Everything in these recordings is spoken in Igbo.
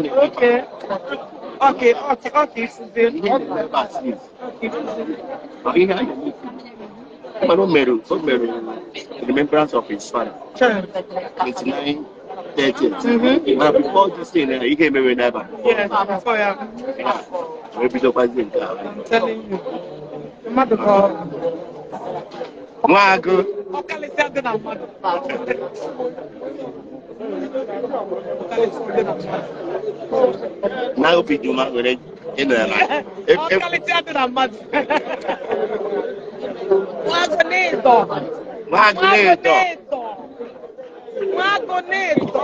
Okay. Okay, okay, okay. Ihe na-eme ebe a since. Ihe a na-eme. Mana o mere remembrance of his father. 29, 30. Mana before this thing, ihe emewe n'ebe a. Yes, before ya. Wee bidokwazie nke a. I'm telling you. Mmadụ ka ọ. Nwagụ. Ọkalịsịa dị na mmadụ. Na obi dị mma were ịnọ ya na. Ọkalịsịa dị na mmadụ. Nwagụ n'ịdọ. Nwagụ n'ịdọ. Nwagụ n'ịdọ.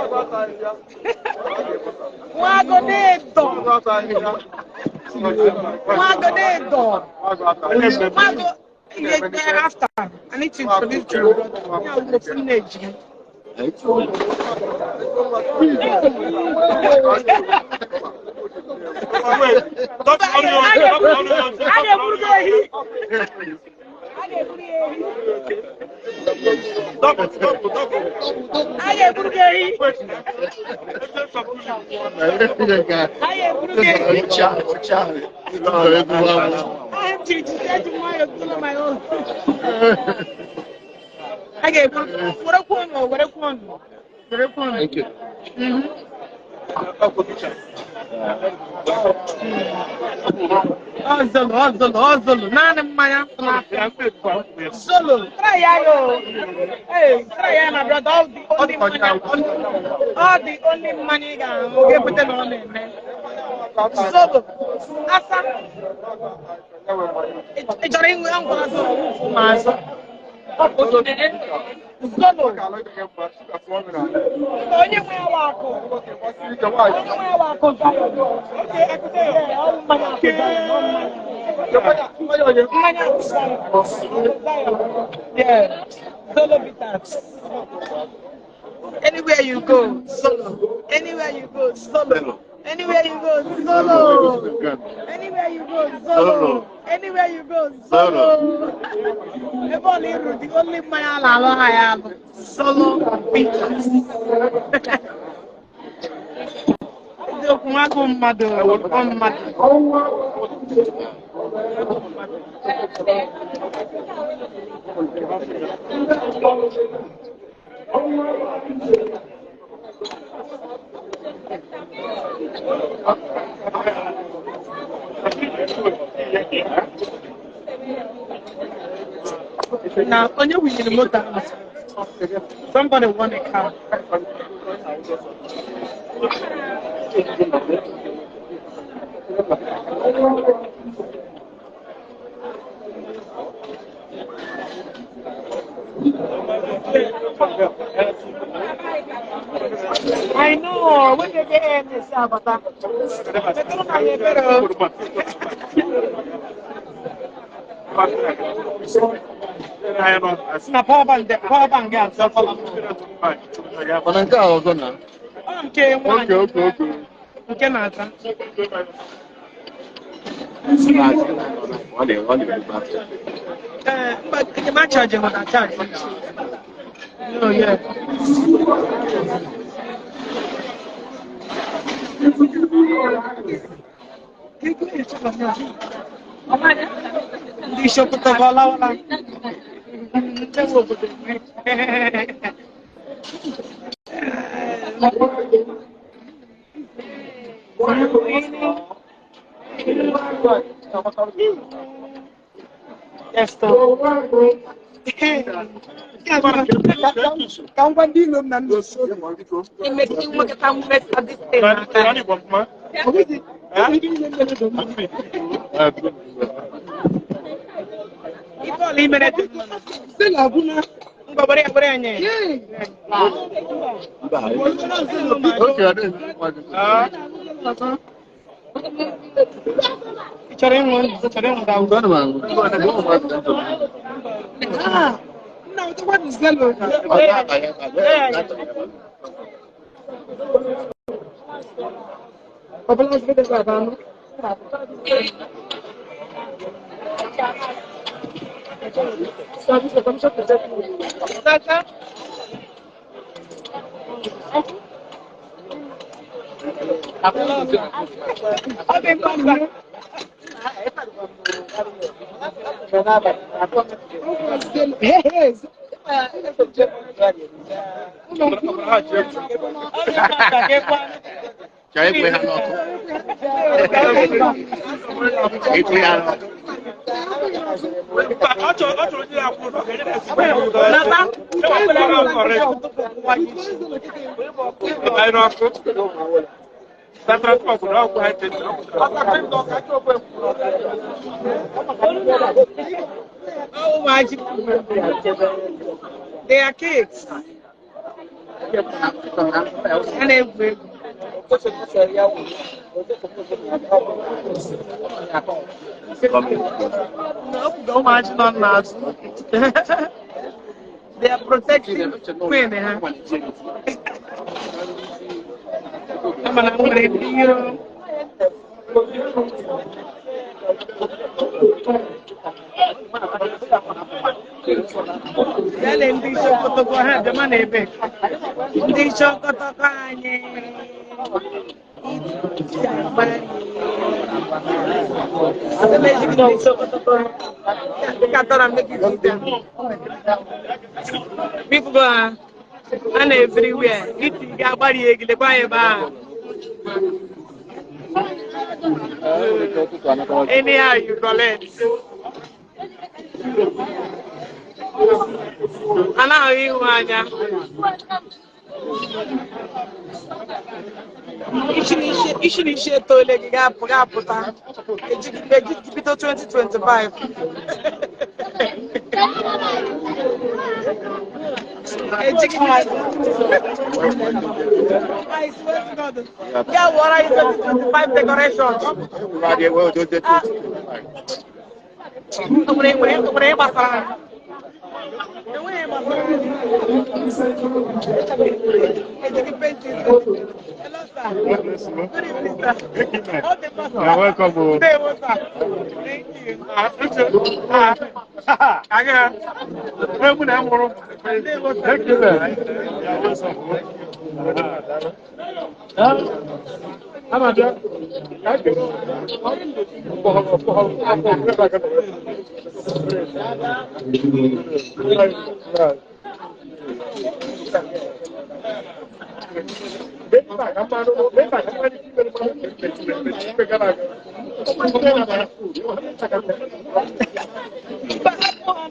Nwagụ n'ịdọ. Nwagụ n'ịdọ. Nwagụ. After, I need to introduce you. Thank you. Oh, Zolo, Zolo, Zolo. Nane mmanya. Zolo. Try ya yo. Hey, try ya my brother. All the only money. All the only money ga oge put them on me. Zolo. Asa. E jore nwe ngwa zolo fu ma azo. Zolo. Onye nwe awako. Onye nwe awako Zion. Okay, I could say yeah, all mmanya akụ Zion, all mmanya. Mmanya akụ Zion. Yeah. Zolo bitters. Anywhere you go, Zolo. Anywhere you go, Zolo. Anywhere you go, Zolo. Anywhere you go, Zolo. Anywhere you go, Zolo. The only man I have, Zolo bitters. Now, only we need motor. Somebody won a car. I know. When they get in this, but na power bank, power bank Okay, okay, okay. Okay, Nata. But you might charge him on a charge. Oh, yeah. Ọ dị mma. Chọọ ikwe ha n'ọkụ. Ikwe ha n'ọkụ. Oh my They are kids. And every They are protecting queen. Huh? People go and everywhere. Anyhow you collect. Anaghị ihu anya. Isi na isi etole gị ga-apụta. Bido 2025. I swear to God. Yeah, what are you 2025 decorations? Hello, sir. Good evening, sir. You're welcome. Thank you. Thank you, sir.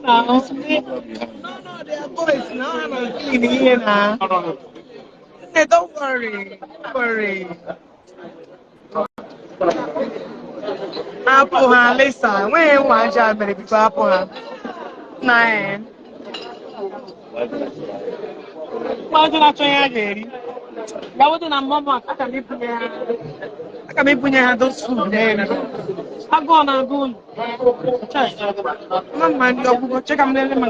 No, they are boys now. I'm cleaning here now. Hey, don't worry. Don't worry. Apple, huh? Lisa, when one job, many people apple, huh? Nine. Why did I try again? That wasn't a mama. I can be putting those food there. I'm going to go. Mama, you go check. I'm letting my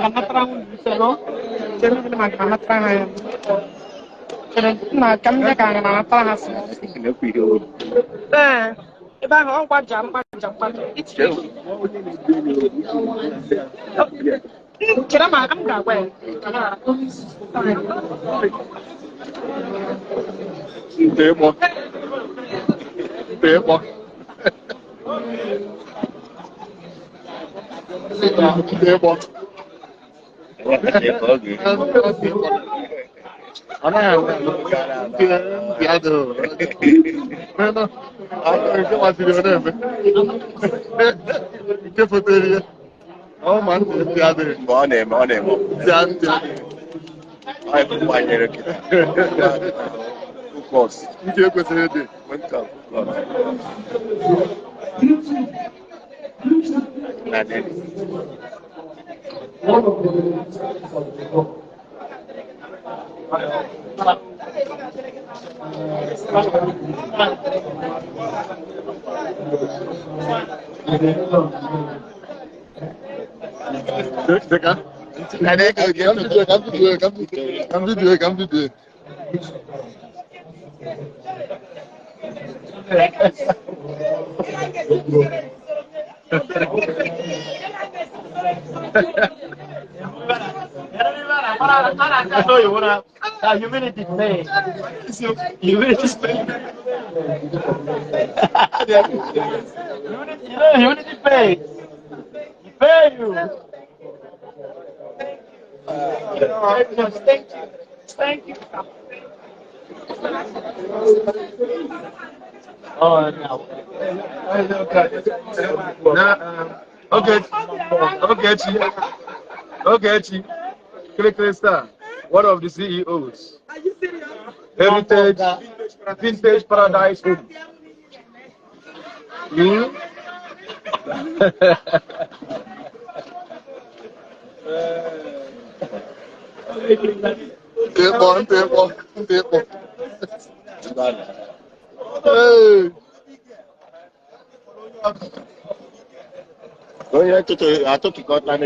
Humility pays. Humility pays. You know, humility pays. He pay you. Thank you. Thank you. Oh, no. Okay. Okay, Kele Star, one of the CEOs. Are you serious? Heritage Vintage Paradise Home. People. Hey. I thought you got that.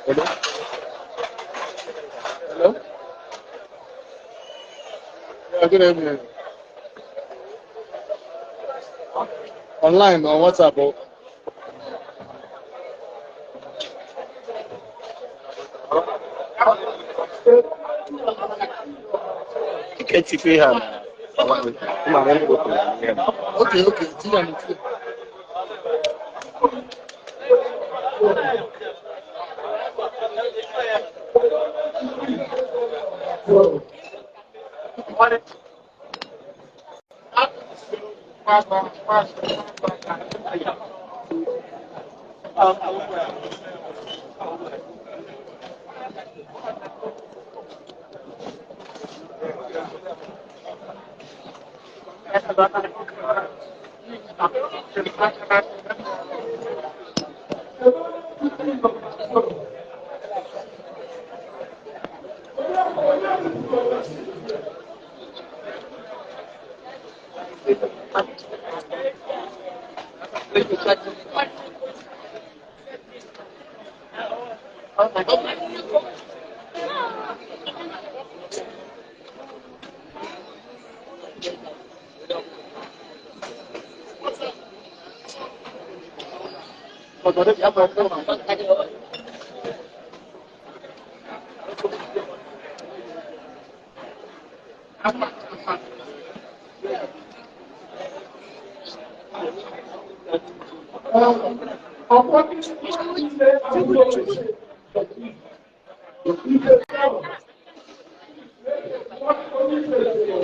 Hello? Hello? Yeah, good evening. Online on WhatsApp. Oh. Okay, okay.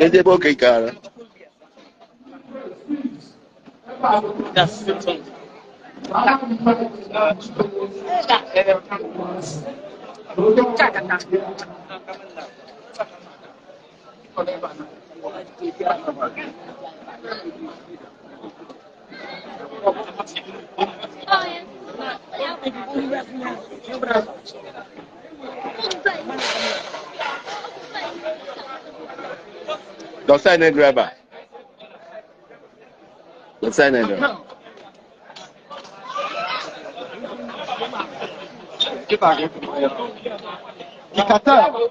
Ezigbo oge gara. Dọsa ego ebe a. Dọsa ego. The cartel.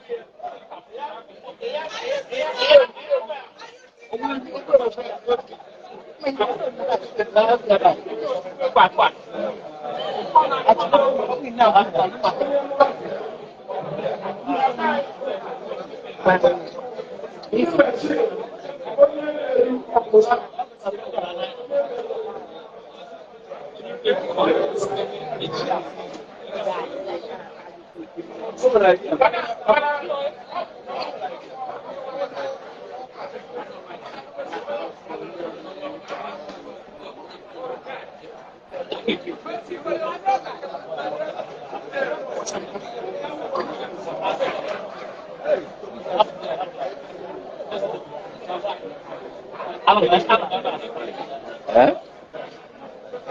Eh?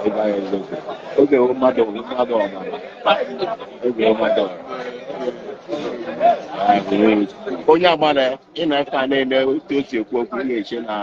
Ebe ahụ eziokwu. Oge wụ mmadụ mmadụ ọmara. Oge wụ mmadụ ọmara. Onye agbara ị na-efe a na-eme otu o si ekwu okwu ị ga-eche na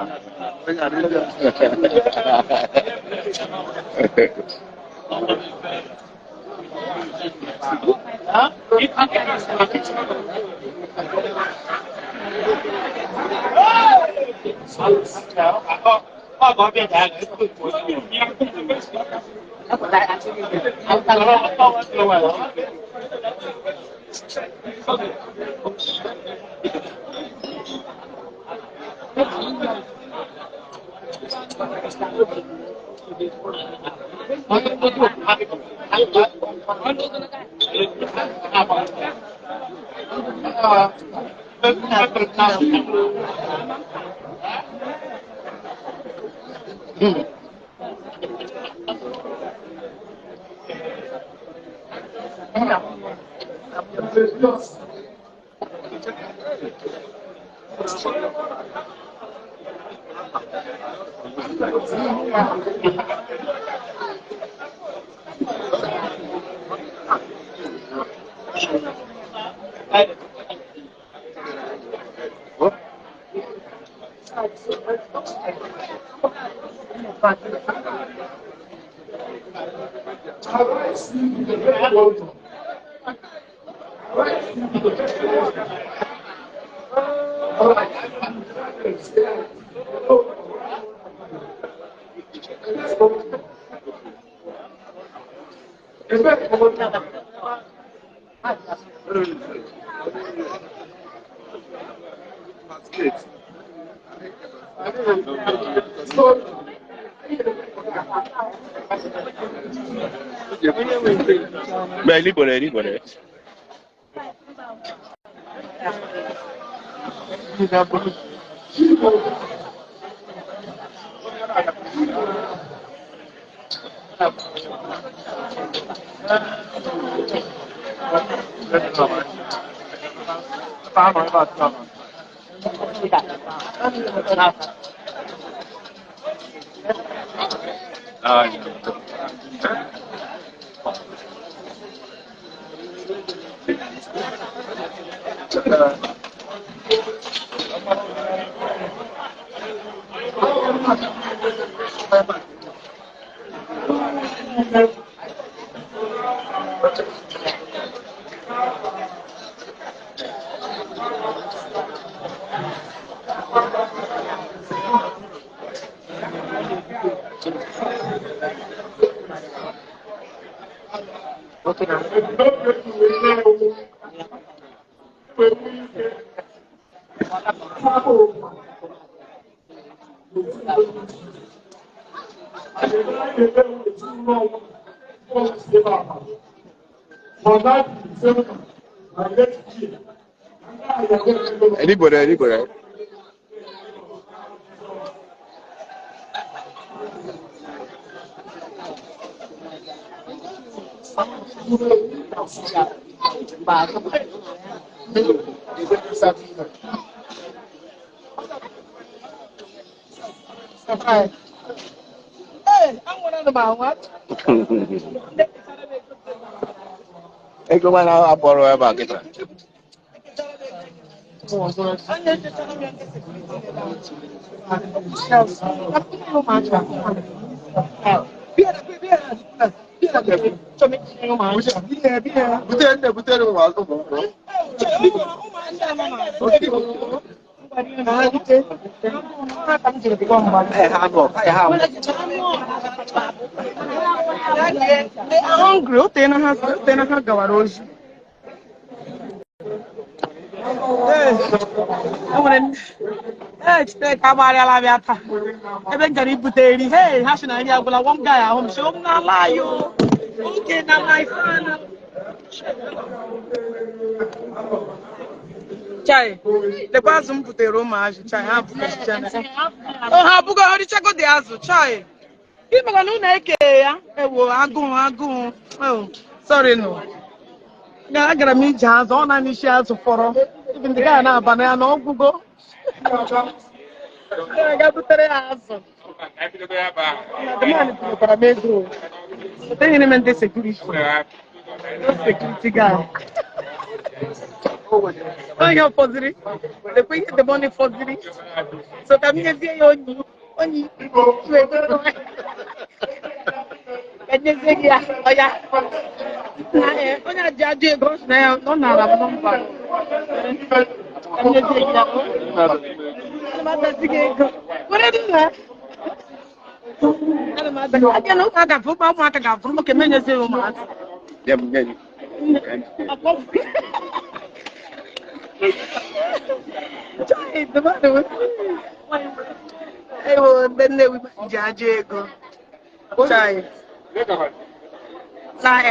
Beh, libere, libere. Anybody. Hey, I'm one of the what? Ego man akpọrọ ebe a kịta. Butere ụmụ ụmụ. They are hungry. O tena ha gawara ozi. Ee, Chineke agbarịala bịa taa. Ebe m gara ibute nri, hey, ha sị na nri agwụla. One guy ahụ m sị, m na-ala ya o. Okay, na my son. Chai, lekwa azụ m butere ụmụazị, chai, ha butere. Oh, ha bugo ha richago dị azụ, chai. Ị maka na unu eke ya, ewo, agụụ. Oh, sorry no. Agara m ije azụ, ọ naanị isi azụ fọrọ. Even the guy na-aba na ya na ọgwụgo. Aga butere ya azụ. The man butekwara m ego. But enyere m ndị security. No security guy. Onye fọziri. Lekwa ihe the money fọziri. So ka m nyezie ya onyi. Onyi. Ka nyezie gị ya. Ọya. Onye a ji ajọ ego ọ sị na ya ọ nara m nọmba. Ka m nyezie gị ya. Ana m adazi gị ego. Were dị na. Ana m ada. Abịa na ụmụaka ga-afụ ụmụaka ga-afụrụ m ka m enyezie ya ụmụaka. Nye m nye m. Chai, the man was. Ewo, ndị Nnewi ji ajọ ego. Chai. Na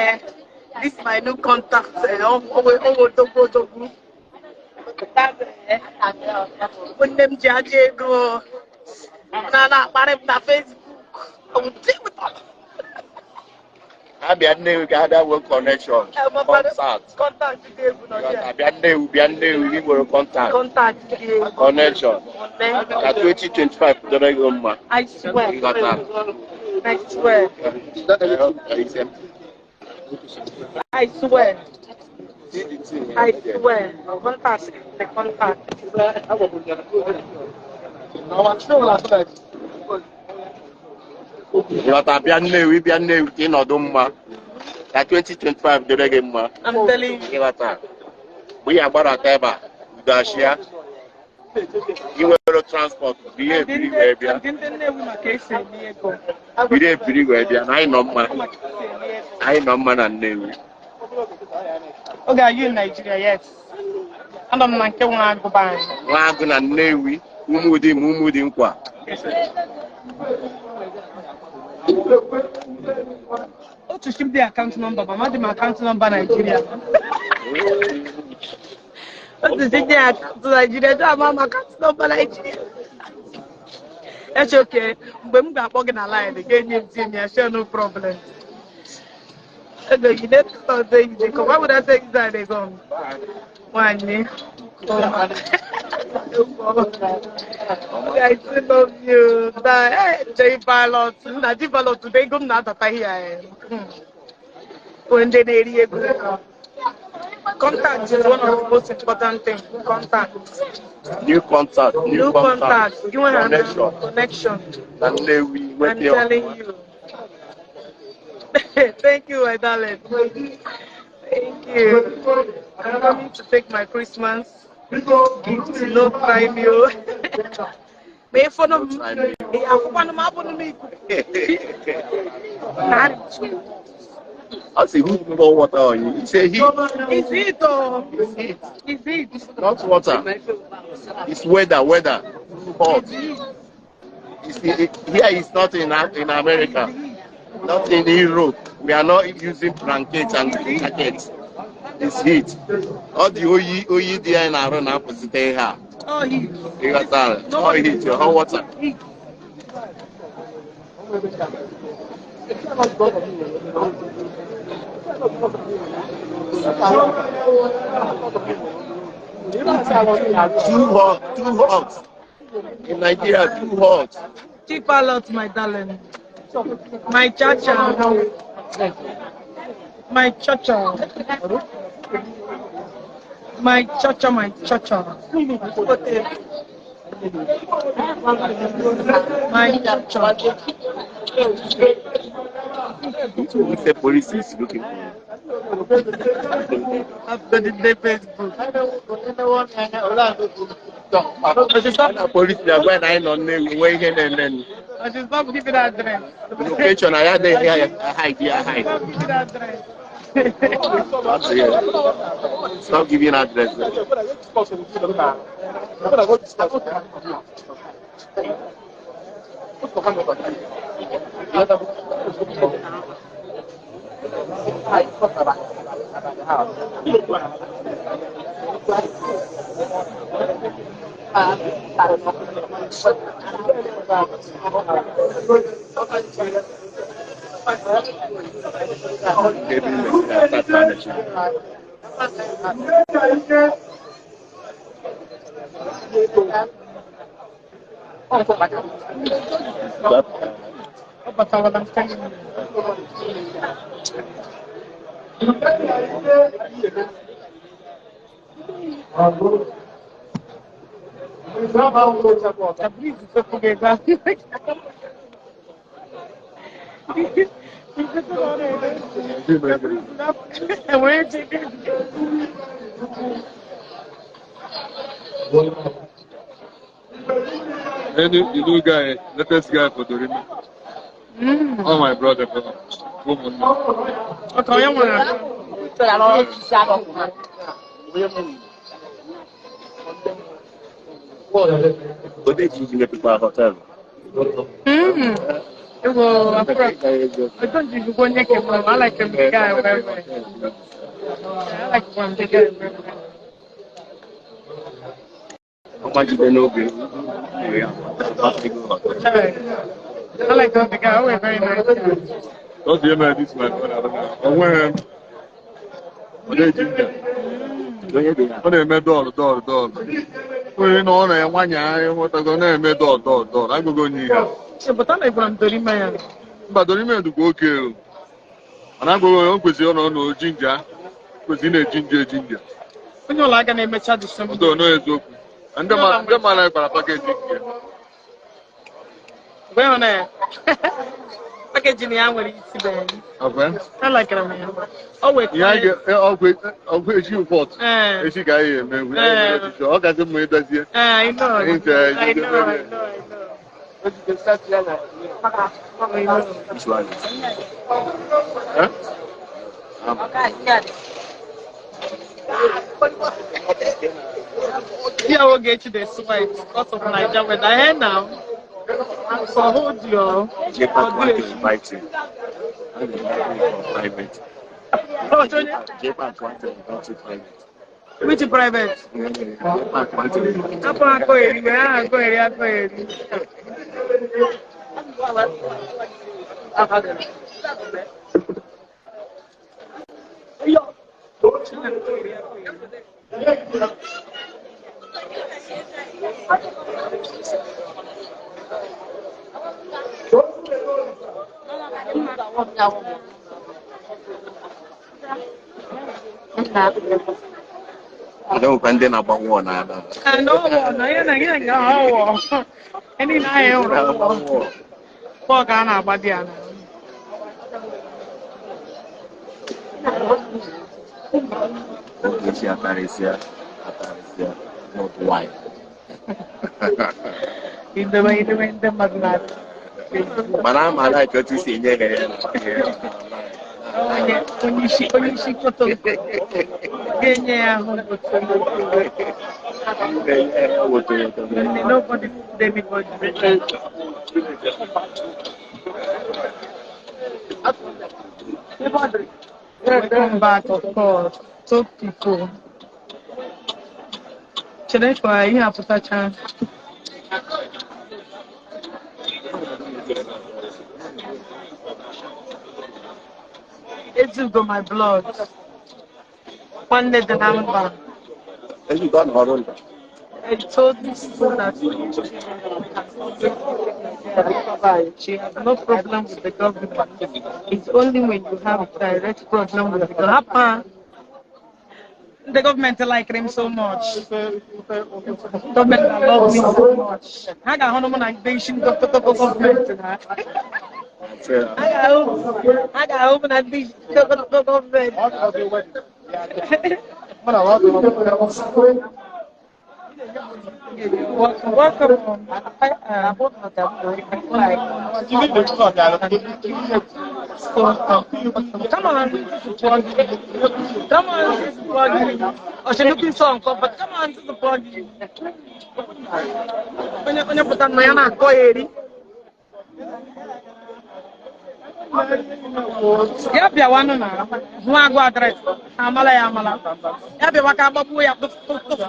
this my new contact. Owo odogwu. Nne m ji ajọ ego. Na na-akparị m na Facebook. I will deal with all. Abịa Nnewi ka ada nwee connection. Contact. Contact dị egwu nọ there. Abịa Nnewi gị nwere contact. Contact dị egwu. Connection. Ka 2025 dọrọ gị mma. I swear. Ịghọta. I swear. I swear. I swear. Contact. The contact. Ịghọta bịa Nnewi ka ịnọdụ mma. Ka 2025 dịrị gị mma. I'm telling you. Ịghọta. Mgbe ị agbarata ebe a, udachia. Ị nwere transport, biri ebiri wee bịa. Ndị Nnewi maka esi eme ego. Biri ebiri wee bịa na anyị nọ mma. Anyị nọ mma na Nnewi. Oge are you in Nigeria? Yes. Anọ m na nke nwa agụba anyị. Nwa agụ na Nnewi, ụmụdi ma ụmụdi nkwa. Otu ship dị akaụntụ nọmba, mama dị m akaụntụ nọmba Nigeria. Otu ship dị akaụntụ Nigeria, jụ ama m akaụntụ nọmba Nigeria. It's okay. Mgbe m ga-akpọ gị na line, ga-enye m tinye ya, sure, no problem. Ego, you dey talk say you dey come. Why would I say you say I dey come? Nwanyị. I still love you. Hey, J Pilot. Na J Pilot today go na tata here. When they na-eri ego. Contact is one of the most important things. Contact. New contact. New contact. You want Connection. Connection. Na Nnewi I'm nweta telling you. Thank you, my darling. Thank you. I'm coming to take my Christmas gift. No time, you. May for no. I say, who pour water on you? It's a heat. Is it or It's heat. is it? Not water. It's weather. Weather. Hot. Here is not in America. Not in Europe. We are not using blankets and jackets. It's heat. All the oyi oyi dị anyị na-arụ na-apụzite ihe a. Oh, heat. Ịghọtara? All heat, your hot water. Heat. Too hot, too hot. In Nigeria, too hot. Cheap a lot, my darling. My cha-cha. My cha-cha. My cha-cha, my cha-cha. My cha-cha. Who say police is looking for you? After the day Facebook. Police na-agwa na anyị nọ Nnewi nwee ihe na-eme. I should stop giving address. Location anyị adịghị hide ya hide. Stop giving address. That's it. Stop giving address. Ebe i mesịrị asatọ mechiri. Ọ batawala nke anyị. The new guy, latest guy for Dorime. Oh, my brother, bro. Okay, I want. Odeji mepekwa hotel. Well, I don't think you go naked, but I like him the guy very well. I like one the guy very well. I like the guy. Oh, very nice. Don't you know this man? Ọ na-eme dọọlụ dọọlụ dọọlụ. Onye na ọ na-enwanye anya nwetago na-eme dọọlụ dọọlụ dọọlụ agụghị onye ihe. Mba Dorime dịkwa oke o. Mana agụghị onye o kwesịrị ọ nọ n'ojinja kwesịrị na-eji nja eji nja. Onye ụlọ aga na-emecha Disemba. Ọdọ n'eziokwu. Ndị mara kwara pakeji nke. Mgbe na ya. Pakeji na ya nwere isi be. I like it, man. Oh wait. Ọgwụ echi ụfọt. Echi ka anyị eme. Ọ gazi mma ịdozie. I know. I know. I know. I know. Which one? Huh? Yeah, we'll get you the sweat because of Niger weather. Here now. So hold your. JPAC want to invite you. I'm inviting you for private. JPAC want to invite you private. Which private? JPAC want to invite you. Go area, go area, go area. Enwekwa ndị na-agba wọọ n'ala. And no wall, ihe na ihe nga ọ wall. Any na ihe hụrụ Na-agba wall. wọọ. Bọọlụ ka a na-agba dị ala. Ogechi atarịsịa atarịsịa, not why. Idebe idebe ndị mmadụ na Mana ama like otu si enye ha ya na onye onye isi koto ga-enye ya ahụ otu. Woto woto. Nobody fooled anybody. Welcome back, of course. So people. Chere ka ihe apụtacha. Ezugo my blood. Nwanne dị na mba. Ezugbo ọ nọrọ ndụ. I told this people that she has no problem with the government. It's only when you have direct problem with the government. The government like him so much. Government love me so much. Ha ga-ahụ m na ndị isi gọọmenti na. Ha ga-ahụ m na ndị isi gọọmenti. Welcome. Come on, come on, oh, she looking so uncomfortable. Come on to the party. Onye onye pụta na ya na-akọ ya eri. Ya bịawanụ na hụ agụ address. Amala ya amala. Ya bịawa ka agbagbuo ya,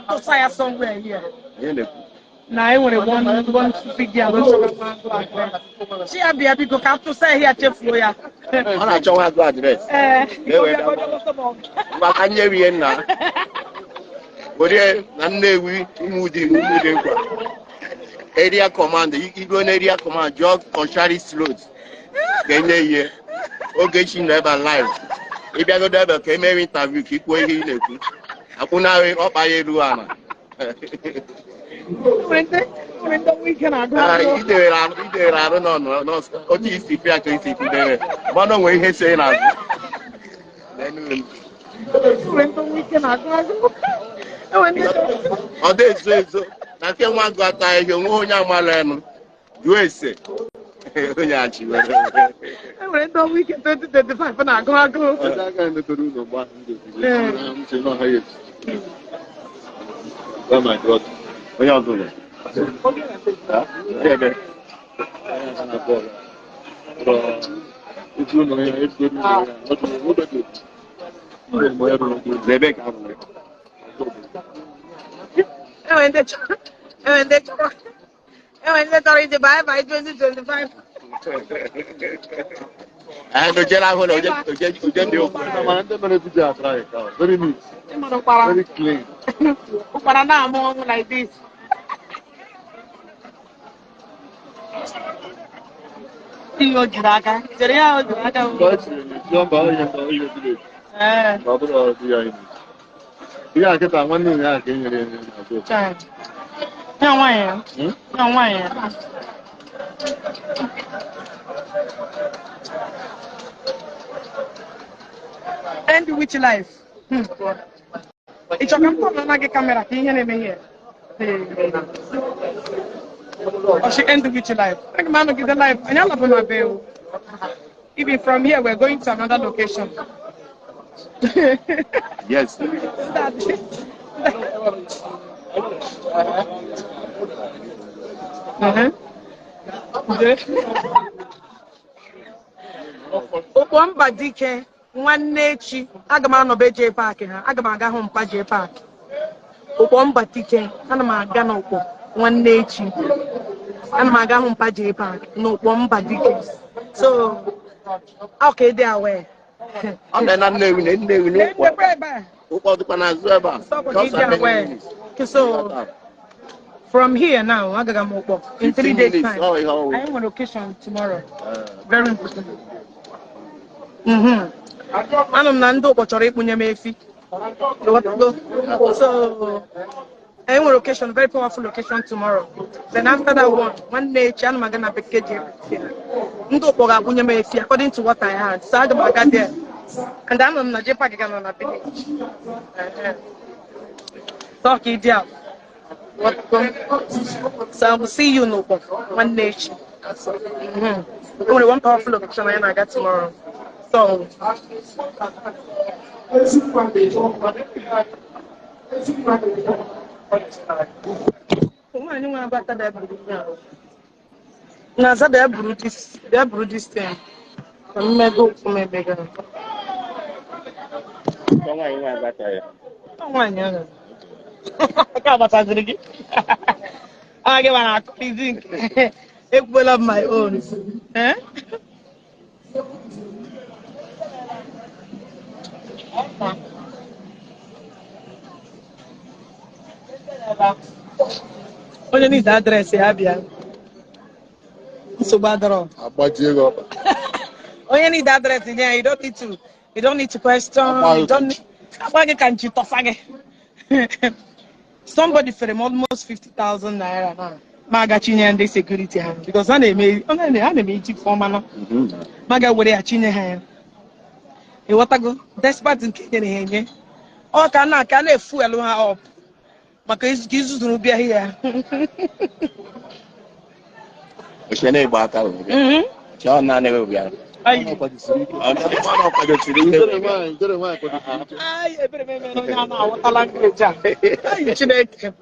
tụsa ya somewhere here. Onye na-ekwu? Na e nwere one stupid girl chọrọ nwa agụ address. Chi ya bịa, biko, ka tụsa ya chefuo ya. Ọ na-achọ nwa agụ address. Ee. Na-ewe maka nyewe ihe nna. Were na Nnewi Ụmụdị Ụmụdị nkwa. Area command, igo na area command, jụọ Kọsharis Road ga-enye ihe. Ogechi nọ ebe a live. Ịbịagodo ebe ka emere interview ka ikwuo ihe ị na-ekwu. Akwụnarị ọkpa ya elu ala. Nwere ndị ọnwụ ike na-agụ Ah, agụ. Idewere arụ idewere arụ nọ otu isi pịa ka isi pidere mana o nwere ihe so n'azụ. N'enu m. Nwere ndị ọnwụ ike na-agụ agụ. Enwere ndị Ọ dị ezo ezo na nke nwa agụ ata ihe onwe onye amala enu jụọ ese onye achị were. Enwere ndị ọnwụ ike 2025 na-agụ agụ. Ọjọ́ aka emetere ụlọ mgbe ahụ ndị ogige m si n'ọha ya eti. That my brother. Onye ọzọ ebe Na bọọlụ. Etu ụlọ ya, etu ụlọ ya, ọ dị ụlọ dị. Ụlọ ya rụrụ ụlọ. N'ebe ka ahụ. Enwere ndị chọrọ iji bye bye 2025. Anyị dojere ahụ na oje oje oje dị okwu. Mana ndị mere vidio atara ya ka very neat, Ịmụrụ ụkpara. very clean. Ụkpara na-amụ ọnwụ like this. Ihe o jiri aka chere ya, o jiri aka. Mgbe e tiri ya, eti mba onye mba onye village. Ee. Ma ọ bụrụ ọdị ya ime. Ihe a kịta nwanne ya ka e nyere ya na azụ. Child. Ya nwaanyị ya. Ya nwaanyị ya. End which life? Ị chọrọ ka m tọọ na gị camera ka ihe na-eme ihe? Or she end which life? Aga m anọgide life. Anyị alabụ na be o. Even from here, we're going to another location. Yes. Ụkpọ mba dike nwanne echi aga m anọbe jee paakị ha, aga m aga hụ mpa jee paakị. Ụkpọ mba dike, ana m aga n'ụkpọ nwanne echi. Ana m aga hụ mpa J Park n'Ụkpọ mba dike. So, ọ ka ịdị aware. Ọ dị na Nnewi na Nnewi na Ụkpọ. Ebe ebe a. Ụkpọ dịkwa n'azụ ebe a. Stop Just ịdị how many aware. minutes? So, from here now, agaga m Ụkpọ in 3 15 days minutes. time. Oh, ihe ọwụ. Anyị nwere occasion tomorrow. Very important. Anụ m na ndị Ụkpọ chọrọ ịkpụnye m efi. Ịghọtago? So, anyị nwere occasion, very powerful occasion tomorrow. Then after that one, nwanne echi, ana m aga na bekee ji ndị Ụkpọ ga-akpụnye m efi according to what I had. So aga m aga there. And anọ m na J Park ga nọ na village. So ka ịdị ahụ. Ịghọtago? So I will see you n'Ụkpọ nwanne echi. E nwere one powerful occasion anyị na-aga tomorrow. So, nwaanyị nwe agbata bịa buru ya. Na-aza bịa buru this, bịa buru this thing. Ka mmego ụkwụ m emega. Nwaanyị nwe agbata ya. Ọ nwaanyị ahụ. Nke a gbasaziri gị. Ọ gị mara akụrizi nke. Ekwuola m my own. Eh? Onye need address ya bịa. Nsogbu adọrọ. Agbajie gị ọkpa. Onye need address nye ya, you don't need to question. Agba You don't need, agba gị ka nchi tọsa gị. Somebody fere m almost 50,000 naira now. Ma aga chinye ndị security ha because ha na-eme ha na-eme iji fọma na ma ga were ya chinye ha ya. Ịghọtago? Despite nke nyere ha enye. Ọ ka na ka na-efuelu ha up maka ka izuzuru bịa ya. Oche na-egba aka wee bịa. Chọọ naanị gị bịara. Ayi. Ọ kwadosiri ike. Ọ ọ kwadosiri ike Ijere wee bịa. nwaanyị, ijere nwaanyị kwadosiri ike. Ayi, ebere m emere onye a na-aghọta language a. Ayi, Chineke.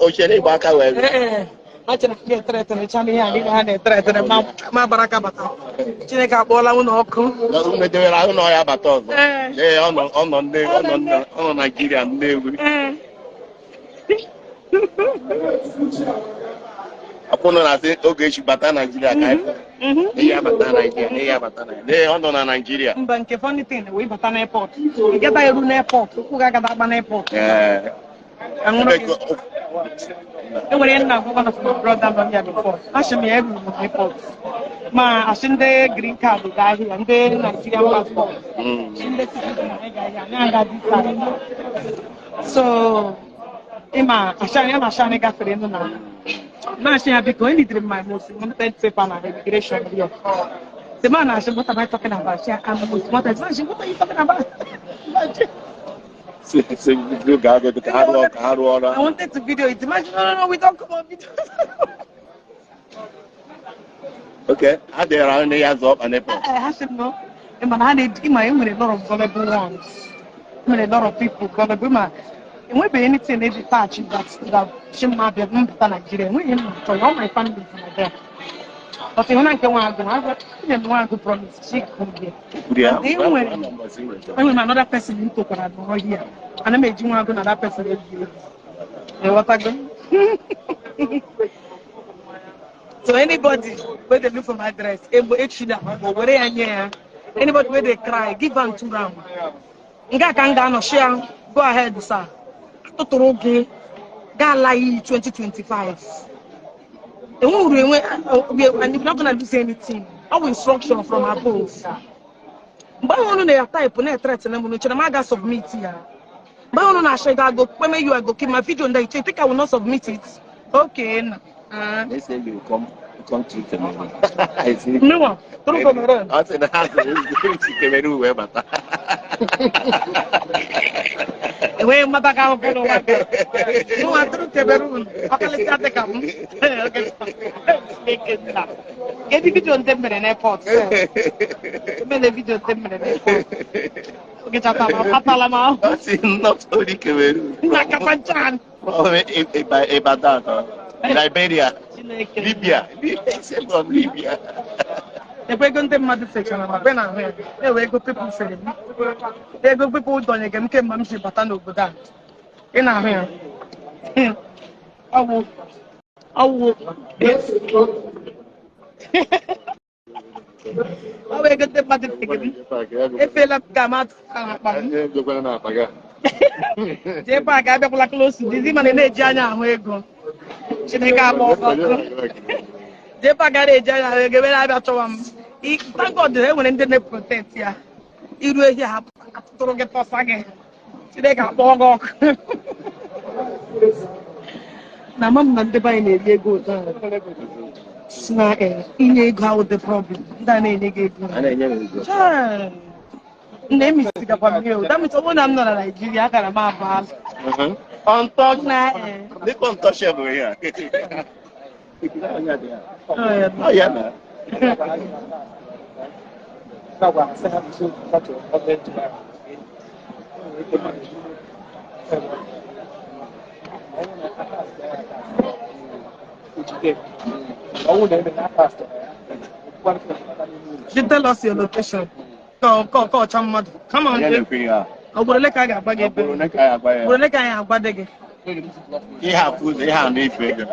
Oche na-egba aka wee bịa. Ee, ha chere na etere etere cha n'ihe a niile ha na-etere etere ma ma gbara aka bata. Chineke akpọọla ụlọ ọkụ. Unu edewere ahụ na ọ ya bata ọzọ. Ee. Ee, ọ nọ ọ nọ Nnewi, ọ nọ Naịjirịa Nnewi. Ee. Akwụnụ na-asị oge echi bata Naịjirịa ka anyị N'ihe abata Naịjirịa, n'ihe abata Naịjirịa. Ee, ọ nọ na Naịjirịa. Mba, nke funny thing wee bata n'airport. Ị gata eru n'airport, ụkwụ gị agada agba n'airport. Ee. Anwụrụ gị. E nwere ihe nna agwa one of my brother nọ here before. Asị m ya eruru m n'airport. Ma asị ndị green card gaa ahịa, ndị Nigerian passport. Ndị citizen ga ahịa, anyị aga this side. So, ịma asị anyị na asị anyị gafere nụ na na-asị ya biko enidiri m my most wanted paper na immigration here. The man asked, "What am I talking about?" She I'm most wanted. Man, she, what are you talking about? Si gaa ka ha rụọ ka ha rụọ ọrụ. I wanted to video it. Imagine, no, no, no, we don't come on video. Okay, ha dere ahụ na ya zọọ ọkpa n'airport. I said no. Ịma na ha na-eji ịma enwere a lot of gullible ones. Enwere a lot of people gullible. Ma enwebeghị anything eji touch that Chima bịa mbata Nigeria. Enweghị m na-achọ ya. All my family is Nigeria. But ịhụ na nke nwa agụ, enye m nwa agụ promise, she come here. Kwuru ya, And enwere mgbe ahụ mbọsị wetara. enwere m another person m tokwara nọrọ here. Ana m eji nwa agụ na that person eji egwu. Ịghọtago? So anybody wey dey look for my address, egbo echila ma were ya nye ya. Anybody wey dey cry, give am two round. Nke a ka m ga-anọ share, go ahead sir. Tụtụrụ gị gaa ala iyi 2025. Enwe uru enwe and you're not gonna lose anything. All bụ instruction from above. Mgbe ahụ unu na type na-ethreaten m, unu chere m aga submit ya. Mgbe ahụ unu na-achọ ịga go kpeme you I go keep my video ndị iche, think I will not submit it. Okay na. Ah. They say you come through Cameroon. I see. Mmewa, tụrụ Cameroon. Ọ sị na ha sị si Cameroon wee bata. Enweghị mmata ka ahụhụ n'ụwa. Mụnwa tụrụ Cameroon, ọkalịsịa dị ka m. Chineke nna. Kedu video ndị m mere n'airport? Emere video ndị m mere n'airport. Oge chata m, atala m ahụ. Ọ sị not only Cameroon. Nna Kafanchan. From Ibadan, Liberia, Chineke. Libya. Say from Libya. Ebe ego ndị mmadụ fechara ma be na ahụ ya, ewe ego people fere m. Ego people dọnyere m kemgbe m si bata n'obodo a. Ị na-ahụ ya. Ọ bụ Ọwụ ọ wee gote mmadụ tegị m. Efela m ka m atụta akpa m. Jee paakị abịakwala close dizi mana ị na-eji anya ahụ ego. Chineke agba ọkụ. Jee paakị a na-eji anya ahụ ego ebe na-abịa chọwa m. Thank God e nwere ndị na-eprotect ya. Iru ehi ha atụtụrụ gị tọsa gị. Chineke akpọọ gị ọkụ. Na ama m na ndị be anyị na-eri ego ụtọ ahụ. Si na inye ego ahụ dị problem. Ndị a na-enye gị ego. A na-enye m ego. Chai. Nna emisigakwa m ihe o. That means ọ bụrụ na m nọ na Naịjirịa, akara m abụ azụ. Untouched. Na Dịka untouchable ya. eh, Ọ ya na. You tell us your location. Ka ka ka ọcha mmadụ. Come on. Onye na-ekwu ihe a? Ọ bụrụ ole ka a ga-agba gị Ọ ebe? bụrụ na ka anyị agwa ya. Ugboro ole ka anyị agwa dị gị? Ihe afụ ụzọ, ihe anụ ife ego.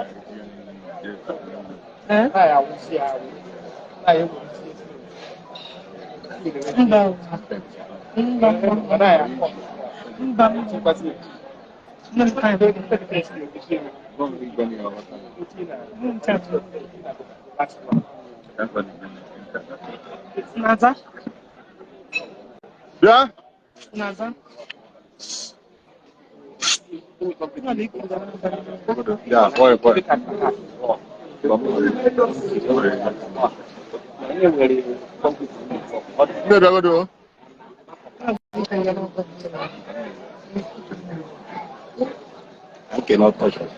Eh? Mba. Mba. Mba. No time. No time. Naza? Bịa. Naza? Ya, boy, boy. Ndị bịagodo. Okay, not touch us.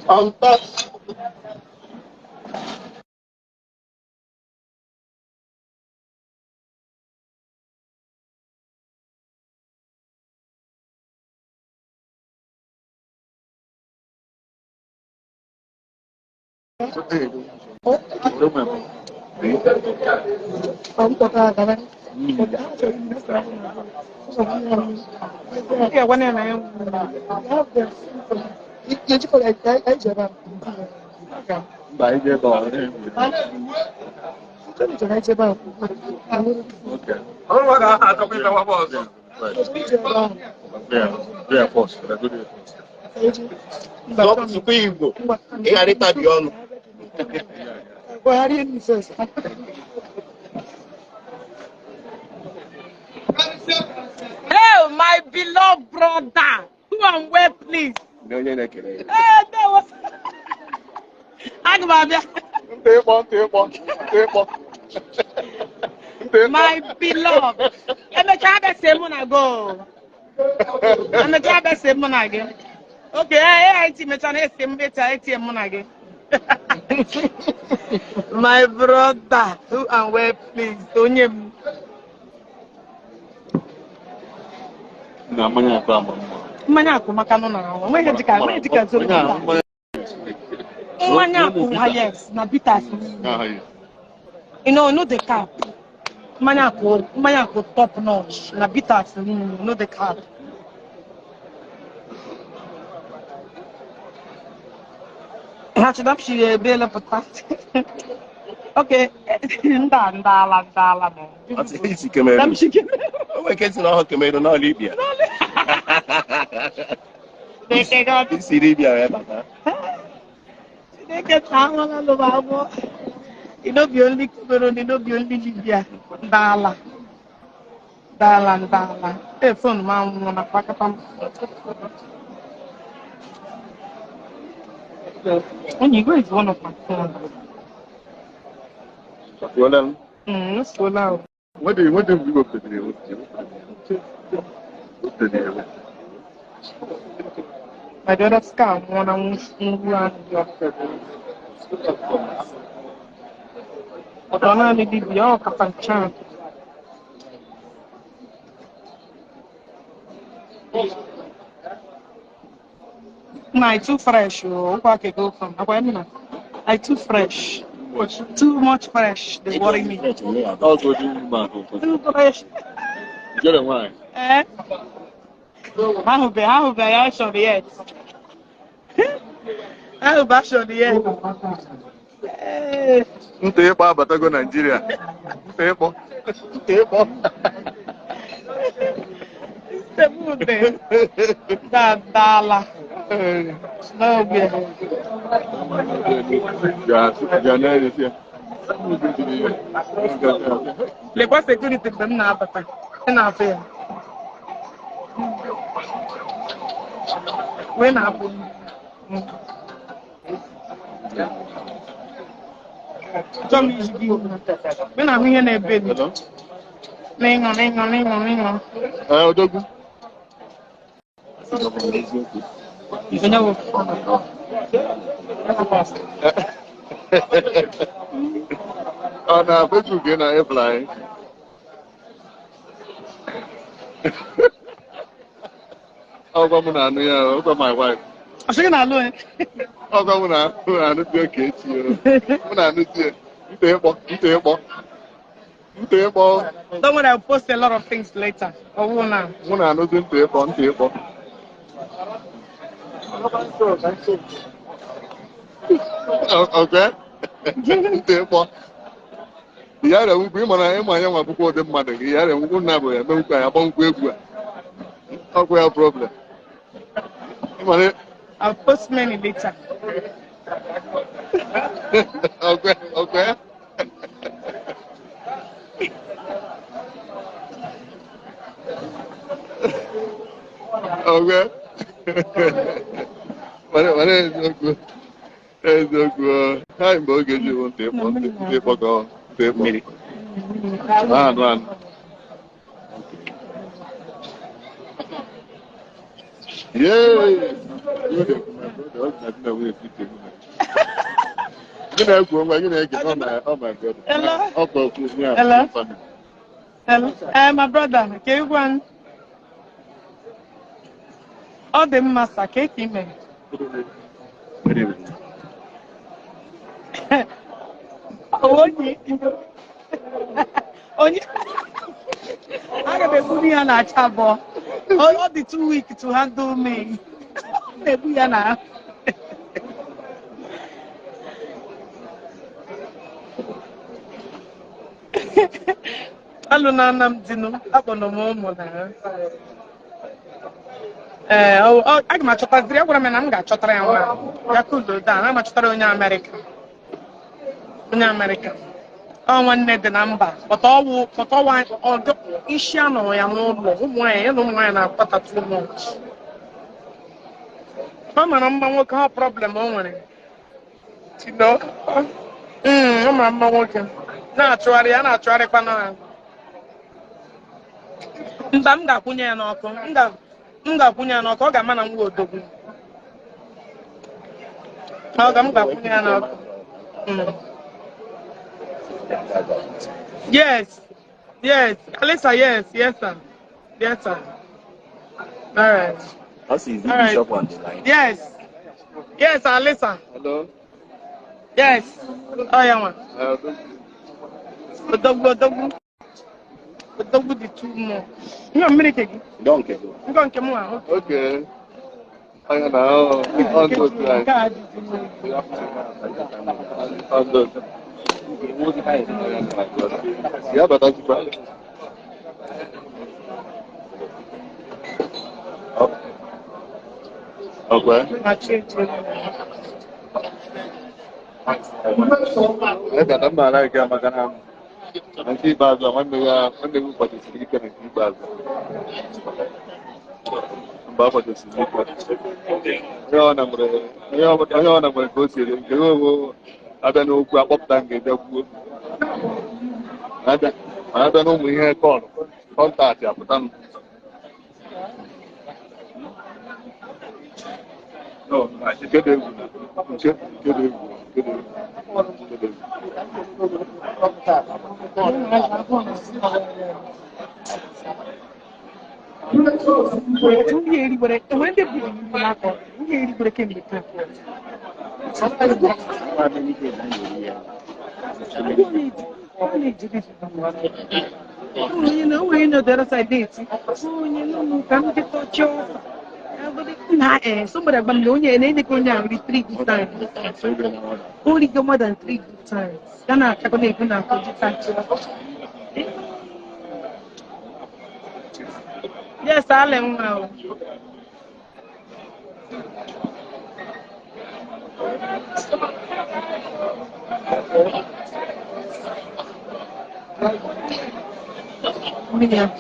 Untouched. Yeah, one and I am. Mba, ije ebe ọ na-egwu. Okay. Yeah, yeah, first. Go there first. Sụkwa Igbo, ị ghara ịtabi ọnụ. Hey, my beloved brother, who and where, please? Ndị onye na-ekele ya. Hey, that was. Aga m abịa. Ntị ịkpọ, ntị ịkpọ, ntị ịkpọ. Ntị ịkpọ. My beloved. Emechaa abịa see mụ na go. Emechaa abịa see mụ na gị. Okay, AIT mechaa na ese m echa etie mụ na gị. My brother, who and where, please? Onye m. Na mmanya akụ ama mma. Mmanya akwụ maka nọ na ahụ. Enweghị dịka enweghị dịka zoro. Onye ahụ mmanya. Mmanya akwụ ha yes na bitters. Ah, yes. You know, no the cap. Mmanya akwụ mmanya akwụ top notch na bitters no the cap. Ha chọrọ m shiri ebe lepụta. Okay, nda ndala ndala nọ. Ọ sị isi Cameroon. Dam shike. O nwere ike si na ọhụ Cameroon na ọ Libya. Chineke God. Isi Libya wee bata. Chineke taa ahụla lụrụ agwọ. E no be only Cameroon, e no be only Libya. Ndala. Ndala ndala. Ee, phone m anwụọ na kpakata m. Onyigo is one of my phones. Wala m. Sola o. Nwede nwede mgbe igwe pụtara ewu. Pụtara ewu. My daughter scar nwụọ na ngwu ahụ. Ọ̀dọ̀ naanị dibịa ọ kapancha. Na I too fresh o, ụkwa ka go from. Akwa emi na. I too fresh. Too much fresh, they worry me. Ọ bụ oji mma ahụ. Too fresh. Ijere nwaanyị. Eh? Ahụbe, ahụbe ya chọrọ yet. Ahụ bụ action ya. Ee. Ntị ịkpọ abatago Naijiria. Ntị ịkpọ. Ntị ịkpọ. Nsogbu dị. Dadala. N'oge. Lekwa sekuriti mgbe m na-abata. Ị na-afụ ya. Wee na-apụ. Chọọ m iji gị. Mgbe na-ahụ ihe na-ebe m. Hello? N'ịṅụ n'ịṅụ n'ịṅụ n'ịṅụ. Ee, Odogwu. Onye wụ? Ọ na Facebook ị na-efla anyị? Ọgwa m na-anụ ya, ọgwa my wife. Ọ sị gị na-alụ onye? Ọgwa m na-anụ di oke echi. Mụ na-anụ di ya. Ntị ịkpọ, ntị ịkpọ. Ntị ịkpọ. Don't worry, I'll post a lot of things later. Ọ wụ na. Mụ na-anụzi ntị ịkpọ, ntị ịkpọ. Okay? Ntị ịkpọ. Ya rẹ nwukwu, ịma na ịma anya nwa akwụkwọ ụdị mmadụ gị, ya rẹ nwukwu nna bụ ya eme nkwu anyị agba nkwụ egwu a. Ọkwa ya problem. Ịma na I'll post many later. Okay, okay. Okay. Mana eziokwu. Eziokwu. Ha mgbe oge ji bụ ntị ịkpọ ntị ịkpọ ka ọ ntị ịkpọ. Mmiri. Anụ anụ. Yay! Gị na-ekwu onwe gị na-ege ọ my oh my God. Hello? Ọ bụ okwu ya. Hello? Hello? Eh, my brother, ka egwu anyị. Ọ dị mma sa ka eke ime. Onye onye aga m egburu ya na-acha abụọ. Ọ dị too weak to handle me. Ọ na-egbu ya na. Alụ na nna m dinụ, akpọnọ m ụmụ na ha. Ee, aga m achọtaziri, agwara m ya na m ga-achọtara ya nwa. Ya kulo down, aga m achọtara onye Amerịka. Onye Amerịka. Ọ nwanne dị na mba. Pọta ọwụ, pọta ọwụ, ọdọ isi anọrọ ya n'ụlọ. Ụmụ nwaanyị, ya na ụmụ nwaanyị na-akpata too much. Ọ mara mma nwoke, ọ problem o nwere. Tino. Ọ mara mma nwoke. Na-achụgharị ya, na-achụgharịkwa na ya. Mba, m ga-akwụnye ya n'ọkụ. M ga-akwụnye ya n'ọkụ. Ọ ga-ama na m wụ odogwu. Ọ ga m ga-akwụnye ya n'ọkụ. Yes. Yes. Alisa, yes. Yes, sir. Yes, sir. All right. Us is the All right. bishop on the line. Yes. Yes, Alisa. Hello? Yes. Oh, yeah, man. Odogwu, odogwu. Odogwu dị too much. Nye mmiri ke gị. Don't care. Nkọ nke mụ ahụ. Okay. Anya na ọ ndụ otu anyị. Nke a dịzi mma. Ọ ndụ otu. Ya batazikwa. Okay. Ma chi echi. Anyị ga na mma ala nke maka na na nke ikpeazụ a nwanne ya nwanne m kwadosiri ike na nke ikpeazụ. Mgbe a kwadosiri ike. Onye ọ na nwere onye ọ na nwere ka o si eri nke ya owo abịa n'okwu akpọpụta nke bịa kwuo. Ma abịa n'ụmụ ihe kọlụ kọntaktị apụta m. Nke dị egwu nke nke dị egwu nke dị egwu nke dị egwu. Ndị erigbere, enwere ndị buru ibu n'akọ, ndị erigbere kemgbe taa. Onye na onye nọ the other side na-eti, onye nọ ka m nkịta ọchị ọfa. Na somebody agba m na onye na-edekọ onye ahụ ri 3 good times. O rigo more than 3 good times. Ya na-achakọ na-ekwu na akọji tachi. Yes, ale nwa o. Mmiri ahụ.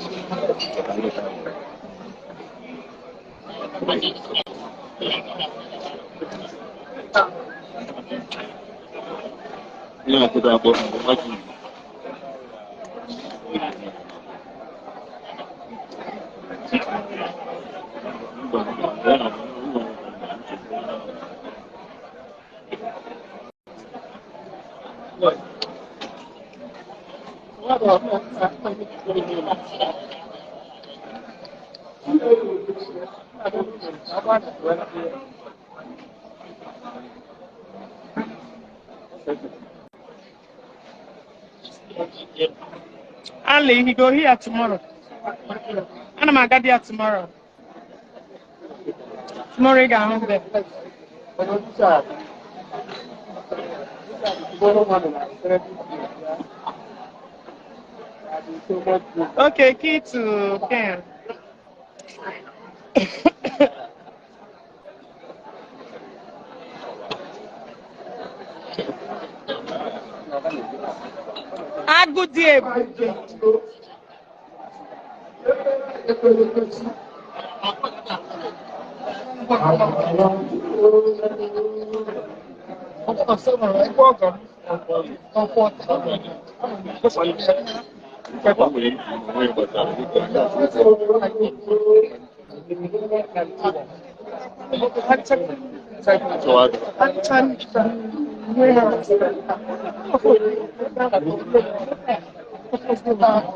Ali, he go here tomorrow. And I'm gonna there tomorrow. Tomorrow he go there. Okay, key to Ken. Agụdị ebube.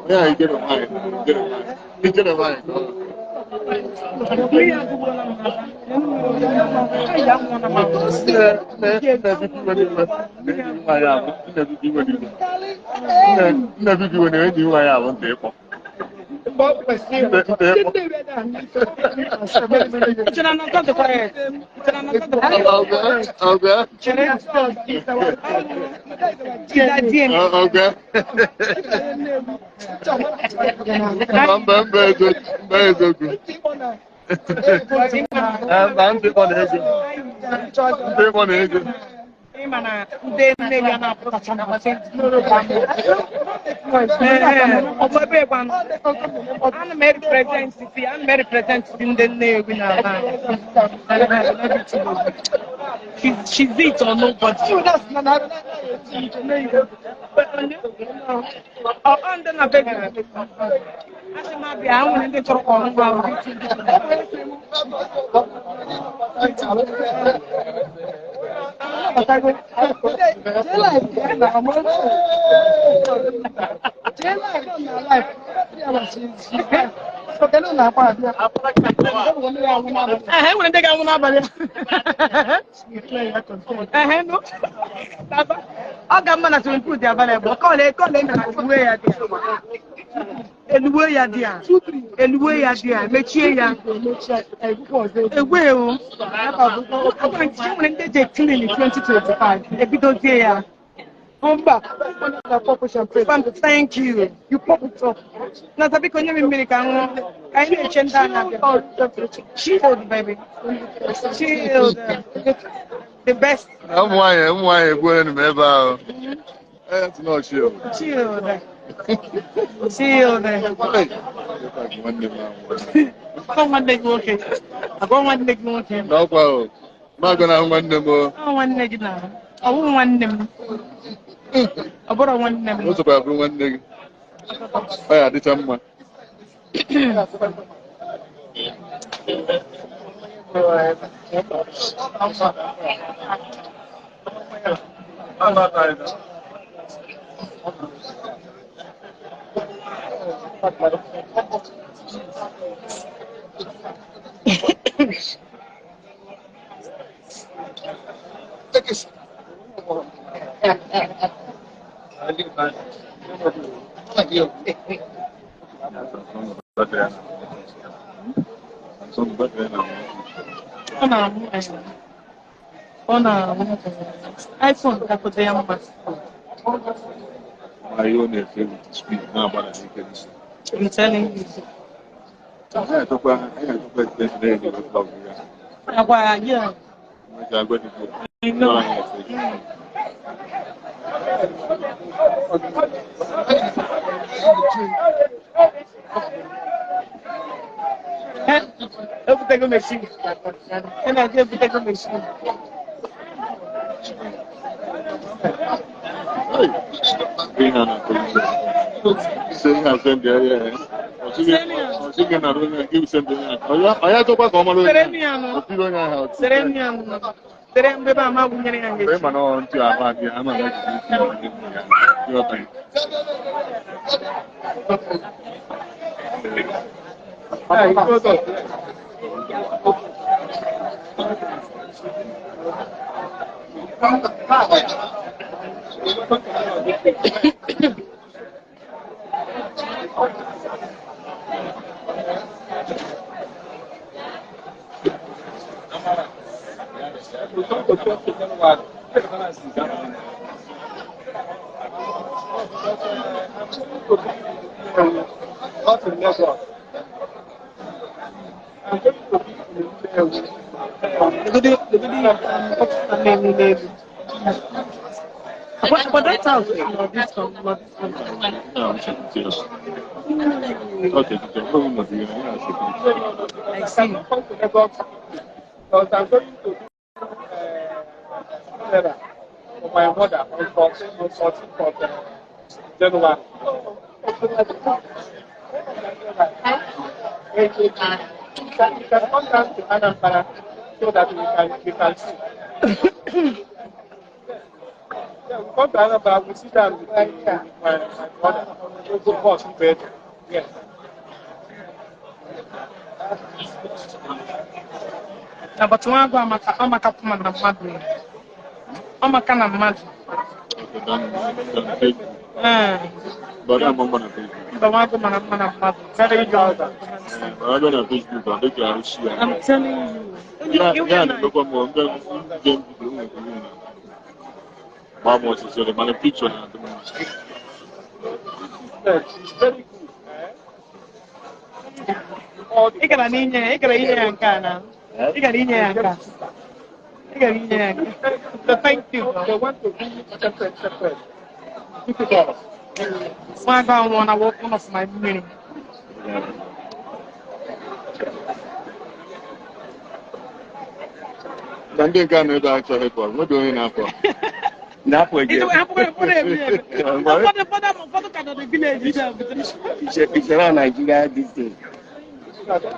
Yeah, you get a wine. You get a wine. She's it or nobody. Thank you. You pop it up. Chilled, baby. Chilled. The best. I'm why going to That's not chill. Chilled. Chilled. No problem. I'm gonna one more. I want nigga. I want them. I bought one name. What's about one nigga? Oh, yeah, this one. Ọ na-amụ ọ na-amụ iPhone kakote ya mma. Ma ihe ọ na-efe with speed na-agbada n'ike n'isi. I'm telling you. Anyị achọkwa extension na-enye blọg ya. Agwa ya, yeah. Mmecha agwa dị gị. I know. Anyị extension. Ebutego machine. Ị na-aga ebutego machine. Hey, ihe a na-akọ isi. Ise ihe a send ya ya. Ọ sị gị nara onye gị send onye ahụ. Ọ ya chọkwa ka ọ mara onye Sere ahụ. m ya nụ. Ọ tiri onye ahụ. Sere m ya nụ. Sere m ebe ama wụnyere ya Mgbe ngechi. ị ma na ọ ntị ahụ adị ama na ejiri isi ya ndị ya. Ịghọta gị. Not in Lagos. I'm going to be in Nnewi. Legodi ọtụtụ na-eme n'elu. But that house is not this one, not this one. No, security. Okay, okay. Oh, no, you know, security. I see. Come to Lagos because I'm going to do funeral for my mother on 14th of January. You can come down to Anambra so that we can see. Yeah, we come to Anambra, we sit down with my mother. We go boss in bed. Yes. Na but nwa agụ amaka amaka pụma na mmadụ ya. Ọmaka na mmadụ. Okay, done. Done. Facebook. Ee. But I'm on Facebook. Mba nwa agụ mara mma na mmadụ. Very young. But I'm on Facebook. I think I see. I'm telling you. Yeah, You yeah. and I. Look at me. I'm going to do Mama was just saying, man, picture na. She's very good. Eh? All the Ị gara n'inye ya, ị gara inye ya nke a na. Ị gara inye ya nke a. Ị gara inye ya nke a. So thank you. They want to do separate, separate. Difficult. Nwa agụ anwụọ na one of my mmiri. Na ndị nke a na-ebe achọghị ịpụ, nwedị onye na-apụ. Na-apụ again. Ịtụ akwụkwọ ụfọdụ eme eme. Ụfọdụ ka nọ na village sef. Ichere Nigeria this thing.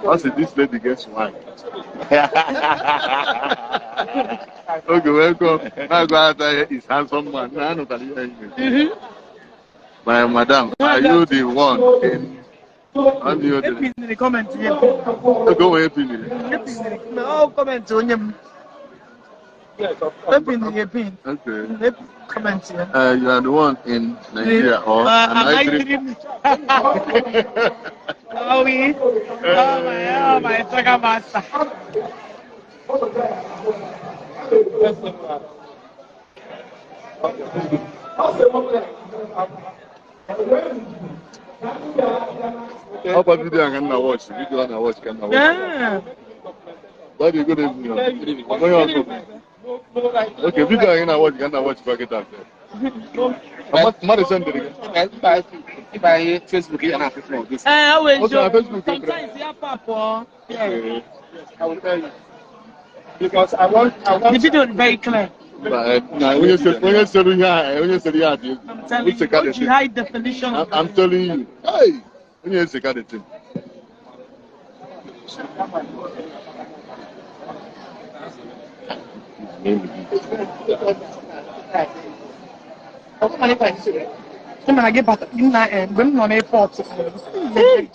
Ọ sị, this lady gets wine. Oge wee gụọ, na-agụ ata ihe is handsome man. Na anụtara ihe anyị na-ekwu. My madam, are you the one in? Are you the? Epiniri comment ya. Oge o nwere epiniri. Epiniri ọ comment onye m. Yes, of course. Epiniri epin. Okay. Epin comment ya. You are the one in Nigeria, or Am am I I dreaming? dreaming? Oh, we. Oh my, saga master. Ọkwa vidio a ka m na watch, vidio a na watch ka m na watch. Yeah. Daddy, good evening. Onye ọzọ. Okay, vidio anyị na watch ka m na watch kwa kịta. Mmadụ sendịrị gị. Ịbanye Facebook, ị ga na-afụ from this. Eh, always Okay, na Facebook. Sometimes ya pap oh. Okay. I will tell you. Because I want The video is very clear. Mba, na onye sere ihe a, onye sere ihe a dị egwu. I'm telling you. Uche ka dị Oji thing. high definition. I'm telling you. Hey, onye ese ka dị thing. Ị mara gị bata nna mgbe m nọ n'airport.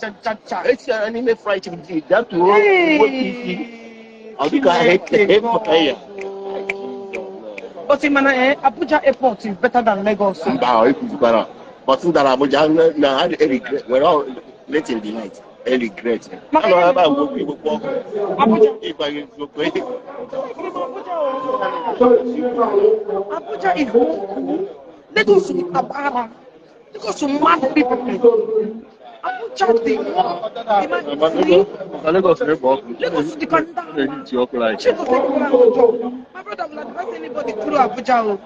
Cha cha cha. Esi n'ime fried chicken ji datuo wepụ isi. Ọ dịka ahụ ya. But ị mana Abuja airport is better than Lagos. Mba, ọ ekwuzikwara. But m dara Abuja na ha regret were all late in the night. Regret. Anọ ebe a mgbe okwu Igbo kwụ ọkụ. Abuja. Ịgwa gị eziokwu. Abuja is more cool. Lagos is Abara. Lagos is mad people. Abuja dị more. Maka Lagos na-ekpo ọkụ. Lagos dị ka ndị ala. Na-ehiti ọkụ like. Lagos dị ka ọjọọ. My brother will advise anybody through Abuja o.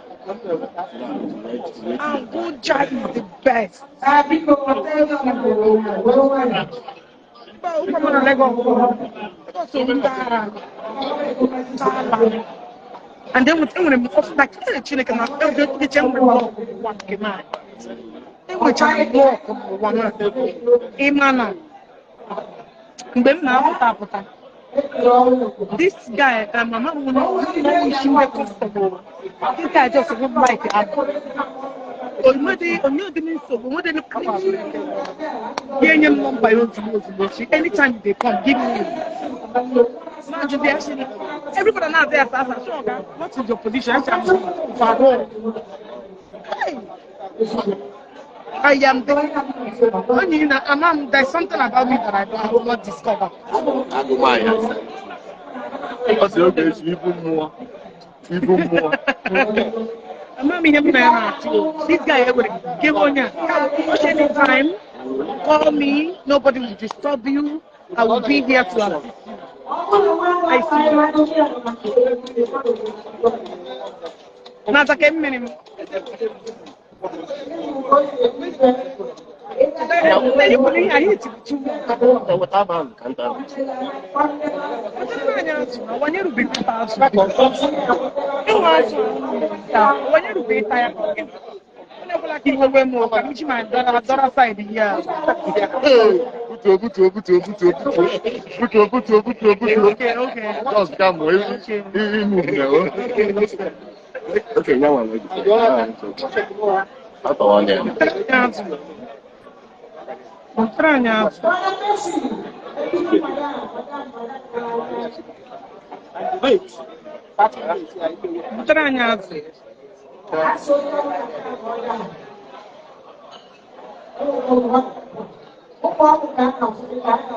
Abuja is the best. Mba, ụkwa m na Lagos. Lagos bụ ndị ara. Ndị ala. And then with enwere m off like Chineke na eche nwere m ụwa nke m a. Enwechara m ọkụ n'ụwa m a. Ịma na mgbe m na-apụta apụta, this guy, mama m nwere isi ndị comfortable. This guy just would like Abu. Onye onye dị nsogbu, onye dị ya enye m nọmba ya ozugbo ozugbo. She, anytime they come, give me. Imagine they actually, everybody now there asa, so oga, what is your position? I say, I'm overall. Hey! I am the only na amam, there's something about me that I have not discovered. Agụ nwaanyị asa. Ọ sị oge echi ibu mmụọ. Ibu mmụọ. Amam ihe m na ya na-achị. This guy ewere give onye a. Anytime, call me, nobody will disturb you. I will be here to assist you. I see. Na-aza ka mmiri m. Ndị kwuru ihe anyị etibutu. Weta aba ahụ ka nta. Ọtụtụ anyị azụ, awanye rube ịta azụ. Ịnwe azụ, awanye rube ịta ya. Onye ọbụla ka iwe wee m ụka, m ji ma dọra dọra side ya. Butuo butuo butuo butuo butuo butuo butuo butuo butuo. Okay. Just come imove na o. Okay, ya nwa nwere. Atọwa ya. Butere anyị azụ. Butere anyị azụ. Butere anyị azụ.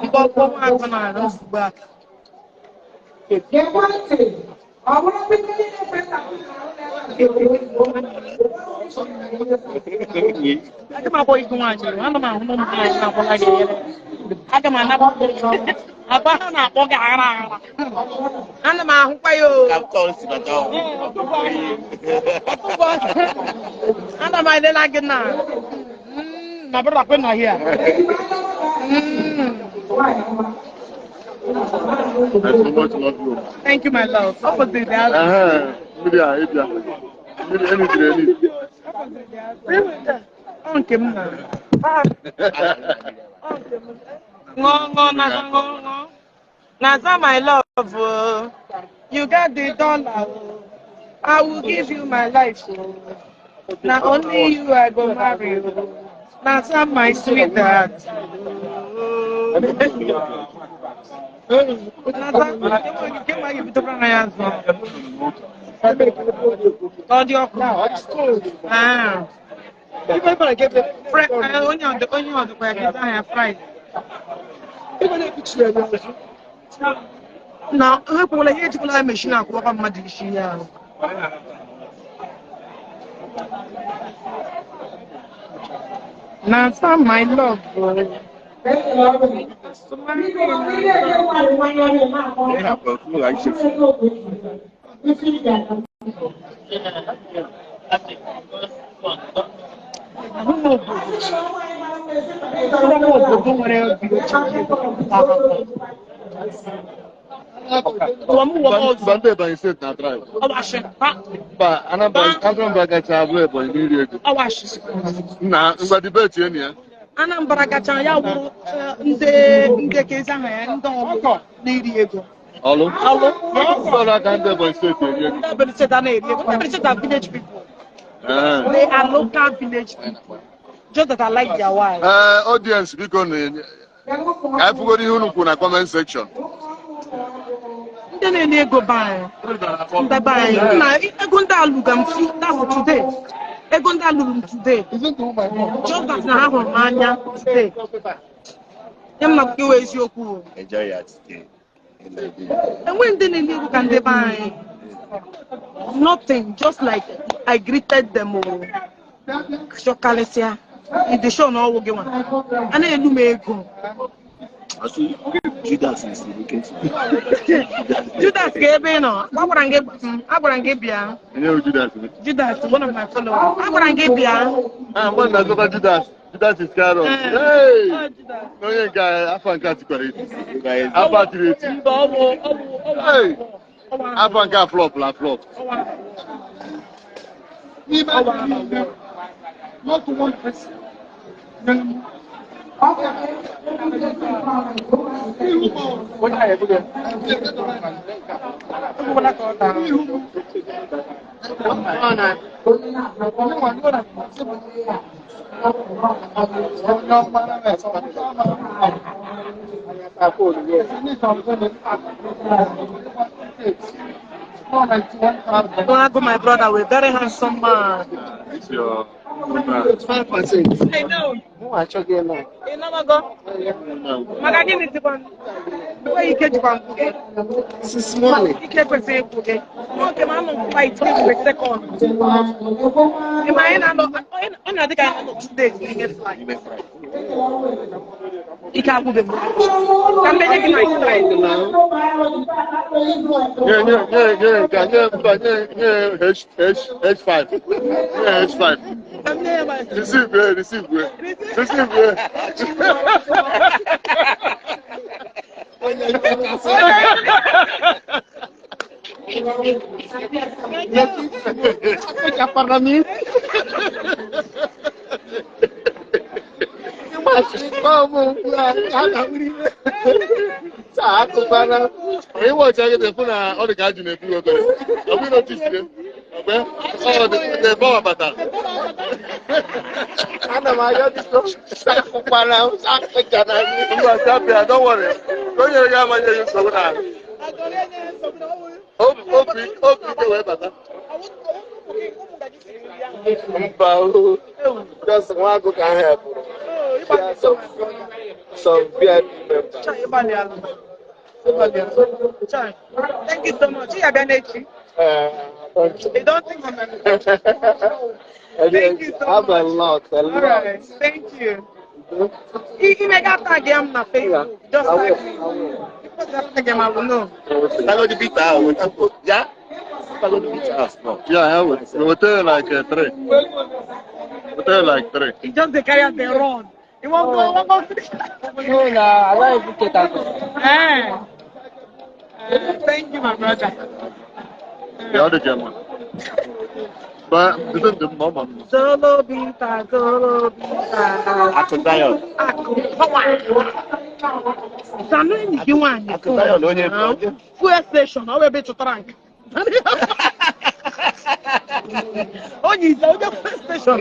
Mkpọmkpọ nwa agụ na-arụ nsogbu aka. Aga m akpọ igu nwaanyị, ana m ahụ na ụmụ nwaanyị na-akwụla gị ere. Aga m anapụ aba ha na-akpọ gị aghara aghara. Ana m ahụkwa ya o. Ka kọl si bata ọhụụ. Ana m elela gị na. My brother kwe nọ here. I so much love you. Thank you, my love. Opposite the other. Ehe, mmiri a ịbịa. Mmiri enidiri enidi. Ọ nke m na. Ṅụọ ṅụọ na ṅụọ ṅụọ. Naza my love oh. You got the dollar oh. I will give you my life oh. Na only you I go marry oh. Naza my sweetheart. Oh. Naza, nke nwa gị bidokwa na ya azụ. Ọ dị ọkụ. Ah. Onye ọdụkwa ya kịta ahịa Fraịde. Na ha ekwuola ihe ejikwala ya meshin akwụwakwa mmadụ isi ya ahụ. Na my love oh. Ihe hapụ ọkụ ga ichefu. Ahụ m obodo. Ahụ m obodo nwere obi ọcha. Ụwa m ụwa m ọzọ. Mba ndị Ebonyi steeti na drive. Ọwashi. Ha. Mba Anambra Anambra kacha abụrụ Ebonyi n'iri ego. Ọwashi. Nna ngwa dibeti enyi ya. Anambra kacha ya wụrụ ndị ndị ka ezi aha ya ndị ọlụ na-eri ego. Ọlụ. Ọlụ. Ndị ọrụ aka ndị Ebonyi steeti eri ego. Ndị Ebonyi steeti a na-eri ego. Ndị Ebonyi steeti are village people. Ee. They are local village people. Just that I like their wife. Ee, audience biko na-enye ka anyị fụgoro ihe unu kwuru na comment section. Ndị na-enye ego be anyị. Ndị be anyị. Na ego ndị alụga m few that's today. Ego ndị alụrụ m today. Just that na ha hụrụ m anya today. Ya m na gị wee eziokwu. Enjoy your stay in Nigeria. Enwe ndị na-enye egwu ka ndị be anyị. Nothing, just like I greeted them all. Chọkarịsịa. Ịdị sure na ọwụ gị nwa. A na-enu m ego. Also, Judas is looking to me. Judas ka ebe ị nọ. Agwara m gị bịa. Onye bụ Judas? Judas, one of my followers. Agwara m gị bịa. Ah, mmadụ na-azụta Judas. Judas Iscariot. Hey! Onye nke a, afọ nke a tikwara eti. Afọ a tiri eti. Mba, ọ bụ Hey! Afọ nke a flop la flop. Not one person. Agụ, my brother, we're very handsome man. It's your 5%. I know. Ị nọbago? Maka gịnị dịkwa? Enweghị ike jikwa nkwụ gị. Since morning. Ike kwesịrị ịkwụ gị. Nwoke ma anọ flight kemgbe second. Ị ma anyị na-anọ, ọ na-adị ka anyị na-anọ 2 days n'ime flight. Ike agwụbe m. Ka m menye gị my strength. Nye nye nye nye nke a, nye mba nye nye H H H5. Nye H5. Ka m nye ya my Receive eh, receive eh. Receive eh. Onye wọchị agị na-ekwu na ọ dị ka ajụ na-ebu ya obere. Ọ bụghị na otu isi mgbe ọ dị na ebe ọ batara. Ana m ayọ biko sakụkwara sakụchara m. Mba, tapịa, don't worry. Ka o nyere gị amanye gị nsogbu na obi obi obi ike wee bata. Mba o, just nwa agụ ka ha hepụrụ. Yeah, some VIP members. Chai, ịgbalịala. Ịgbalịala. Chai. Thank you so much. Ị ga-abịa n'echi. Thank you. You don't think I'm Thank you so Have a much. lot, a All lot. right. Thank you. You may get tag him na Facebook. Just I tag will, me. I will. Because I tag him, I will know. Tago the bitter, yeah? Tago the bitter small. Yeah, I will. Weta like three. Weta like three. He just dey carry out the run. He won't go, he won't go finish. No, na, I like to get Eh. Thank you, my brother. Ya ọ dị ka mma. Ba, the thing dị mma, ọ ma mma. Solo bitter, solo bitter. Akụ Zion. Akụ power. Zanụ enyi gị nwaanyị Akụ Zion onye fuel station, ọ bụ ebe ị chọtara nke. Onye ize onye fuel station.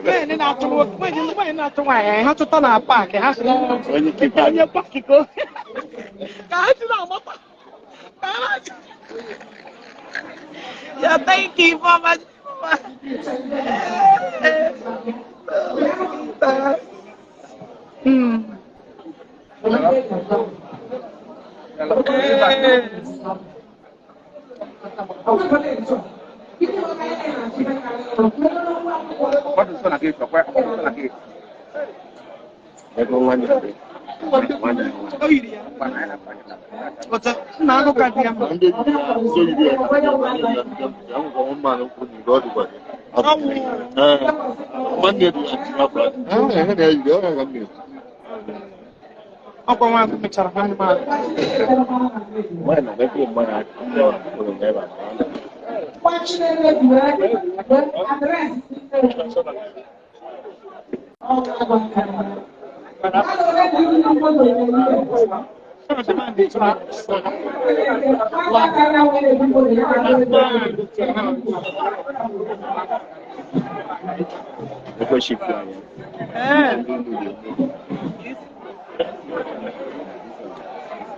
Nwaanyị na-achụ nwaanyị na-achụ nwaanyị ha chọta na paakị ha sị na Onye keep onye paakị ka o- ka ha si na-amata. Ka ha na-achụ. Yeah, thank you for my. Ego nwanne gị. Nwanne gị. O yiri ya. Ọtọ, nna agụ ka dị ya mma. Ndị so yiri ya ka ya nwekwa mma na nkwụ na ọ dịkwa gị. Ọwụ. Ee, nwanne dị ya tiri akwa. Ee, ha na-eyiri, ọ ga m na-ekwu. Ọkwa nwa agụ mechara ha mma. Nwaanyị na-emekwa mmanya ndị ọ hụrụ n'ebe a. Ego shift anya. Ee.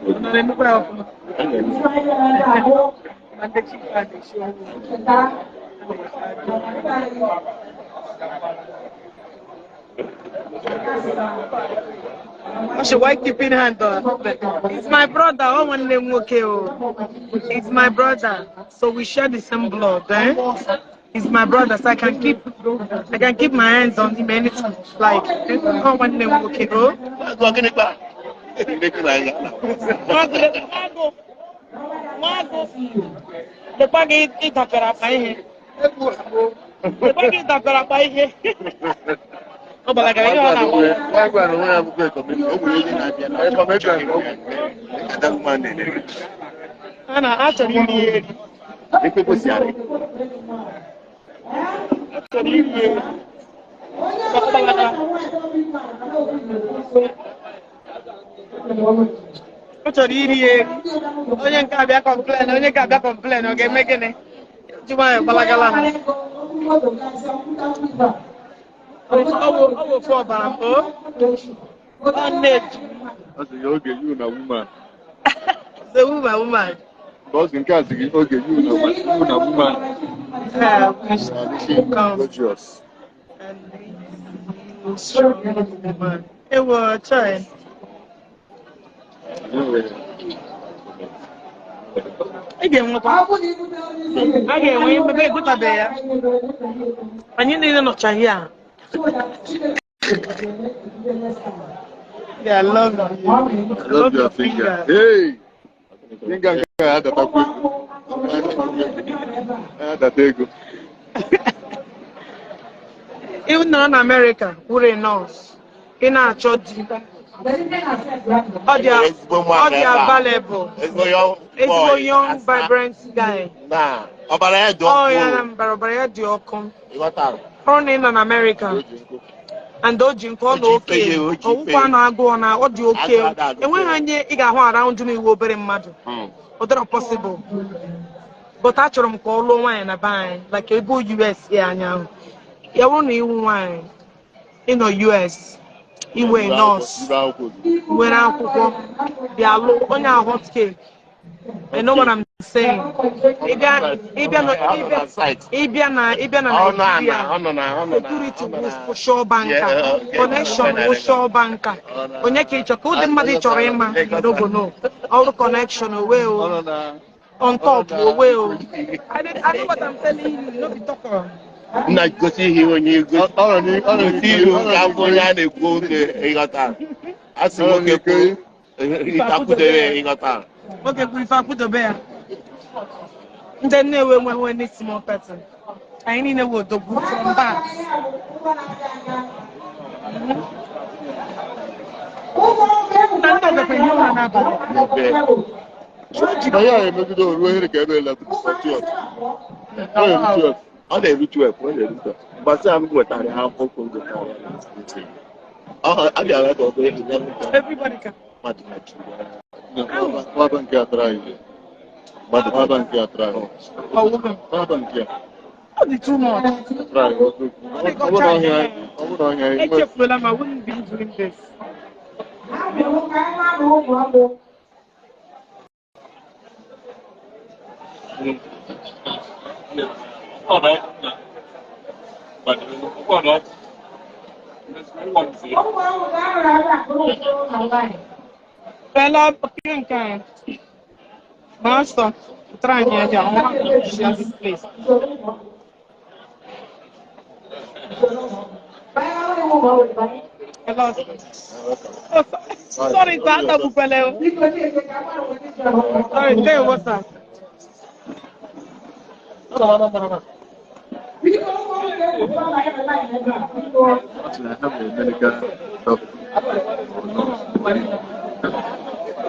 Ọ na-emekwa ya ọfụma. A na-eme. Ma ndị chief a na-esi ọnwụ. She why keeping hand on? It's my brother. Oh, one name okay. Oh, it's my brother. So we share the same blood, eh? He's my brother, so I can keep my hands on him anytime. Like, oh, one name okay. Oh. The bag is Onye nke abịa complain, onye nke abịa complain, ọ ga-eme gịnị? Ji nwayọọ gbalagala. Ọ bụ ofu ọbara m, o? Ọ nne-eji. Ọ sị gị oge you na woman. The woman. Ọ sị nke a sị gị oge you na woman. Gorgeous. Ewo, chai. Ị ga-enwekwa. A ga-enwe ebe egwutabeghị ya. Anyị niile nọcha here. Yeah, I love you. I love your finger. Hey! Finger nke a adatakwa ego. Adata ego. Ị nọrọ na Amerịka wụrụ nọọsụ, ị na-achọ di. Ọ dị available. Ezigbo young, vibrant guy. Ọbara ya dị ọkụ. Ọ ya na mbara, ọbara ya dị ọkụ. Ọ na ị nọ na Amerịka. And o ji nke ọ na oke. Ọwụkwa na-agụ na ọ dị oke. Enweghị onye ị ga-ahụ around m iwu obere mmadụ. Ọ dịrọ possible. But achọrọ m ka ọ lụọ nwaanyị na be anyị, like ebe US ya anya ahụ. Ya bụrụ na iwu nwaanyị, ị nọ US, iwe nọọsụ, nwere akwụkwọ, bịa lụọ onye a hot cake. I know what I'm saying. Ịbịa na Nigeria, security wụ sure banker, connection wụ sure banker. Onye ka ị chọrọ ka ụdị mmadụ ị chọrọ ịma, you no go know. Ọrụ connection owe o, on top owe o. I know what I'm telling you, no be talker. Nna gosi ihe onye gosi ihu ka afọ onye a na-ekwu oke ịghọta. A sị nwoke kwuo ịtakwudebe ịghọta. Nwoke kwuru ife akwụdobe ya. Ndị Nnewi enweghị any small person. Anyị niile wụ odogwu from birth. Na ndị ọzọ ehi ụra n'abalị. Na ya emegide oruo ihe ka ebe 11 12. Ọ na-eru 12, ọ na-eru 12. Gbasa m nwetara ha akwụkwọ ngotara ya. Ọ bịara ka ọ bụ 11. Everybody can. Mmadụ na Chukwu. Nwaba nke atara anyị. Nwaba nke atara anyị. Nwaba nke a. Ọ dị too much. Ọ bụrụ ọhịa anyị. Echefuola m, I wouldn't be doing this. Fela nke Master, try and get I want to share this place. Hello. Oh, sorry, Tata Bupele. Sorry, tell you what's up.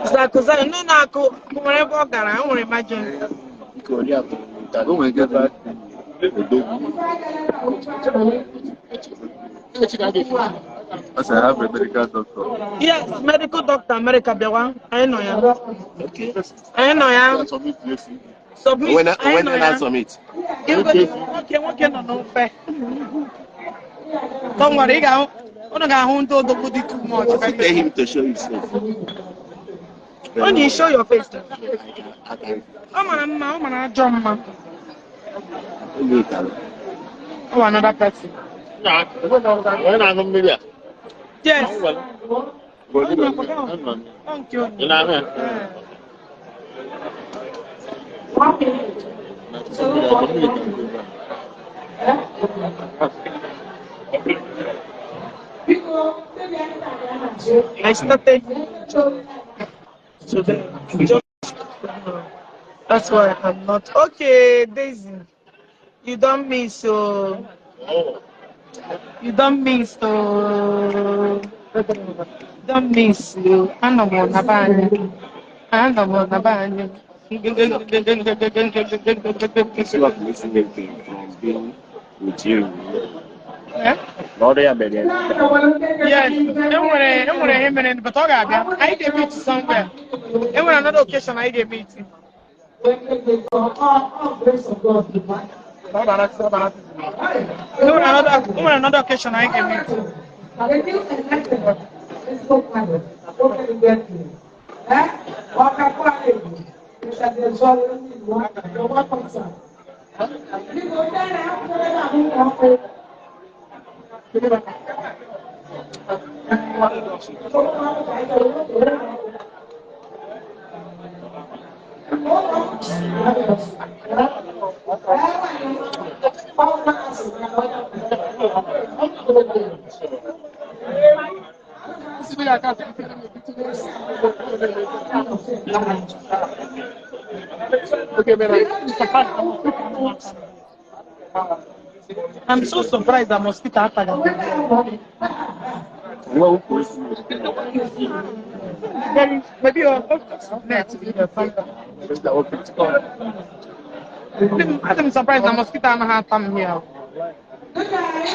Zakuza, no, no, nwere ebe ọ gara, nwere emergency. I have a medical doctor. Yes, medical doctor America bịawa. Anyị nọ ya. Anyị nọ ya. Submit. When I submit. Nwoke nwoke nọ n'ofe. Don't worry, unu ga-ahụ ndị odogwu dị too much. Tell him to show his face. Onye show your face. Ọ mara mma, ọ mara ajọ mma. Oh, another person. Yes. Thank you. Ị na-ahụ ya? I started today. Just, that's why I'm not okay, Daisy. You don't miss, so you don't miss, so don't miss you. Anọ m na be anyị. Anọ m na be anyị. Still not missing anything from being with you. Eh? N'ọrụ ya mere ya. Yes, enwere ihe mere, but ọ ga-abịa. Anyị ga-meet somewhere. Enwere another occasion anyị ga-meet. Enwere another occasion anyị ga-meet. I'm so surprised that mosquito attacked. Nwa ukwu osisi. Very, maybe your net or something. I'm surprised that mosquito anaghị ata m here.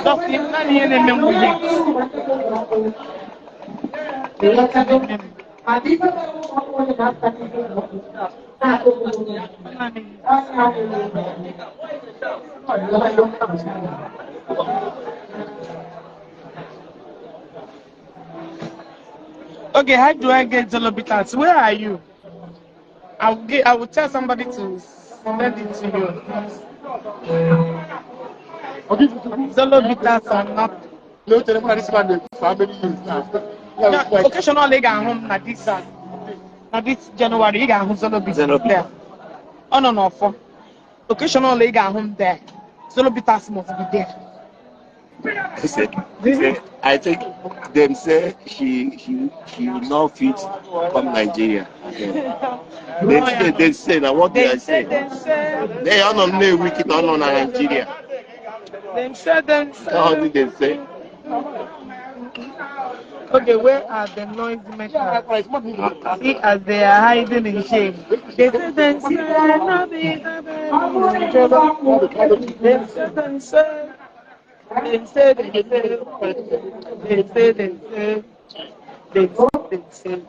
Just naanị ihe na-eme m bụ heat. Naanị Okay, how do I get Zolo Bitters? Where are you? I will tell somebody to send it to you. Zolo Bitters are not. Yeah, occasionally, I home na this January. I home Zolo Bitters there. Oh no no for. Occasionally, I home there. Zolo Bitters must be there. Say, I think them say she will not fit come Nigeria again. They say now what they say. They are not near wicked on Nigeria. Them say them say. How did they say? Okay, where are the noise makers? See as they are hiding in shame. They say them say no be They say them say. They say they say. They say they say. They say they say.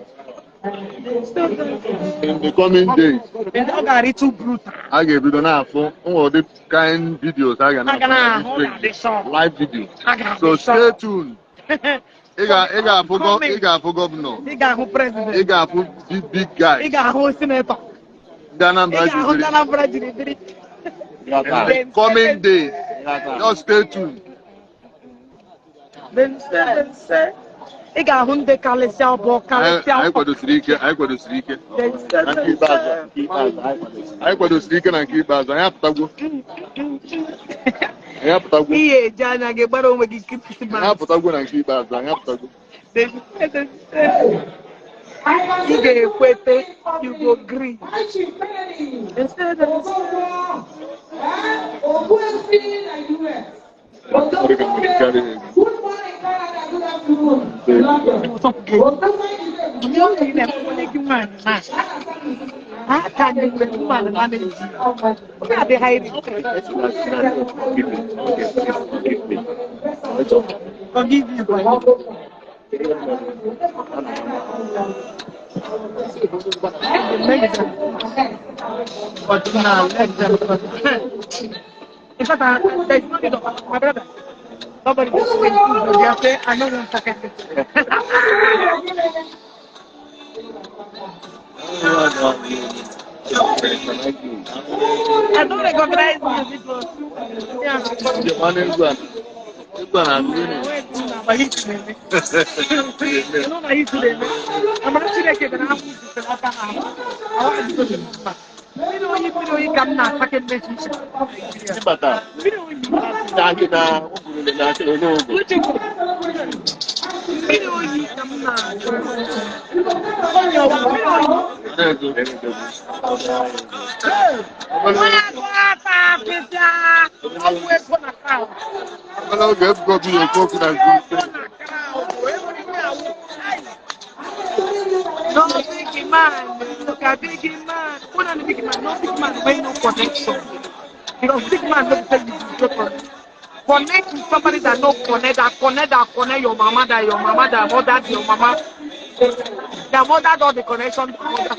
In the coming days, They don't got it too brutal. I gave you the now for all the kind videos I can live video. So stay tuned. Ị ga-afụ governor. Ị ga-ahụ president. Ị ga-afụ big guy. Ị ga-ahụ senator. Ndị Anambra jiri biri. In the coming days, just stay tuned. Them say. Ị ga-ahụ ndị karịsịa ọbụ karịsịa. Anyị kwadosiri ike, anyị kwadosiri ike. Anyị kwadosiri ike na nke ikpeazụ, anyị apụtagwo. Anyị apụtagwo. Ihe eji anya gị gbara onwe gị Krismas. Anyị apụtagwo na nke ikpeazụ, anyị apụtagwo. Ị ga-ekwete, you go gree. Forgive you. But now let them. In fact, there's no need of my brother. Nobody can say, I know them forget it. I don't recognize you people. Yeah. agba hit na-eme. Ịnụ na hit na-eme. Amara Chineke bịara ahụ izitere aka ha ahụ. Ahụ adịgozi m mma. Mmiri oyi ka m na-asa kemgbe echi iche. Ịbata Mmiri oyi. na gị na ụgụrụ na asị onye ụgụrụ. Uche kwuru. Mmiri oyi ka m na-aṅụ. Onye ọbụla mmiri oyi. Nwa agụ ata apịpịa. Ọgwụ ego na crowd. Obere oge Ebuka Obi na-ekwu okwu na Ọgwụ Zoom. ego na crowd. No big man, look at big man. Who not the big man? No big man wey no connection. Because big man no be say you dey joke. Connect with somebody that no connect, that connect, that connect your mama, that your mama, that mother, your mama. Their mother do the connection. The mother.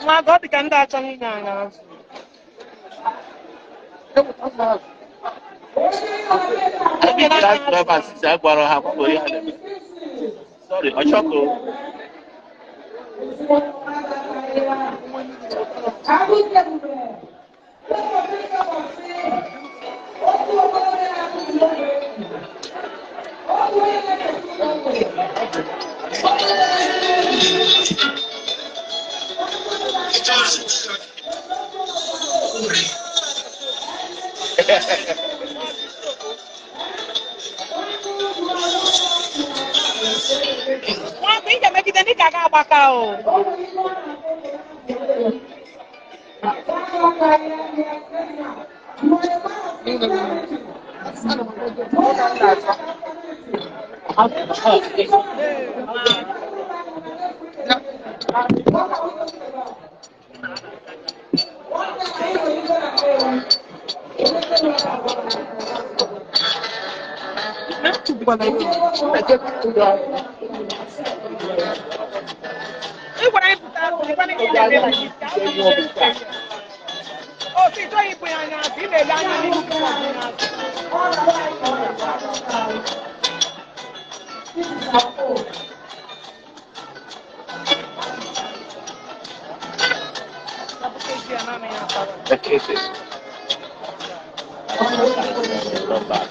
Nwa ọ dị ka ndị achọghị inye anyị azụ. Sorry, Ochoko. Nwa ị ga-emegide ndị ka ga-agbaka o. Oh, see, try it, The cases. Not bad.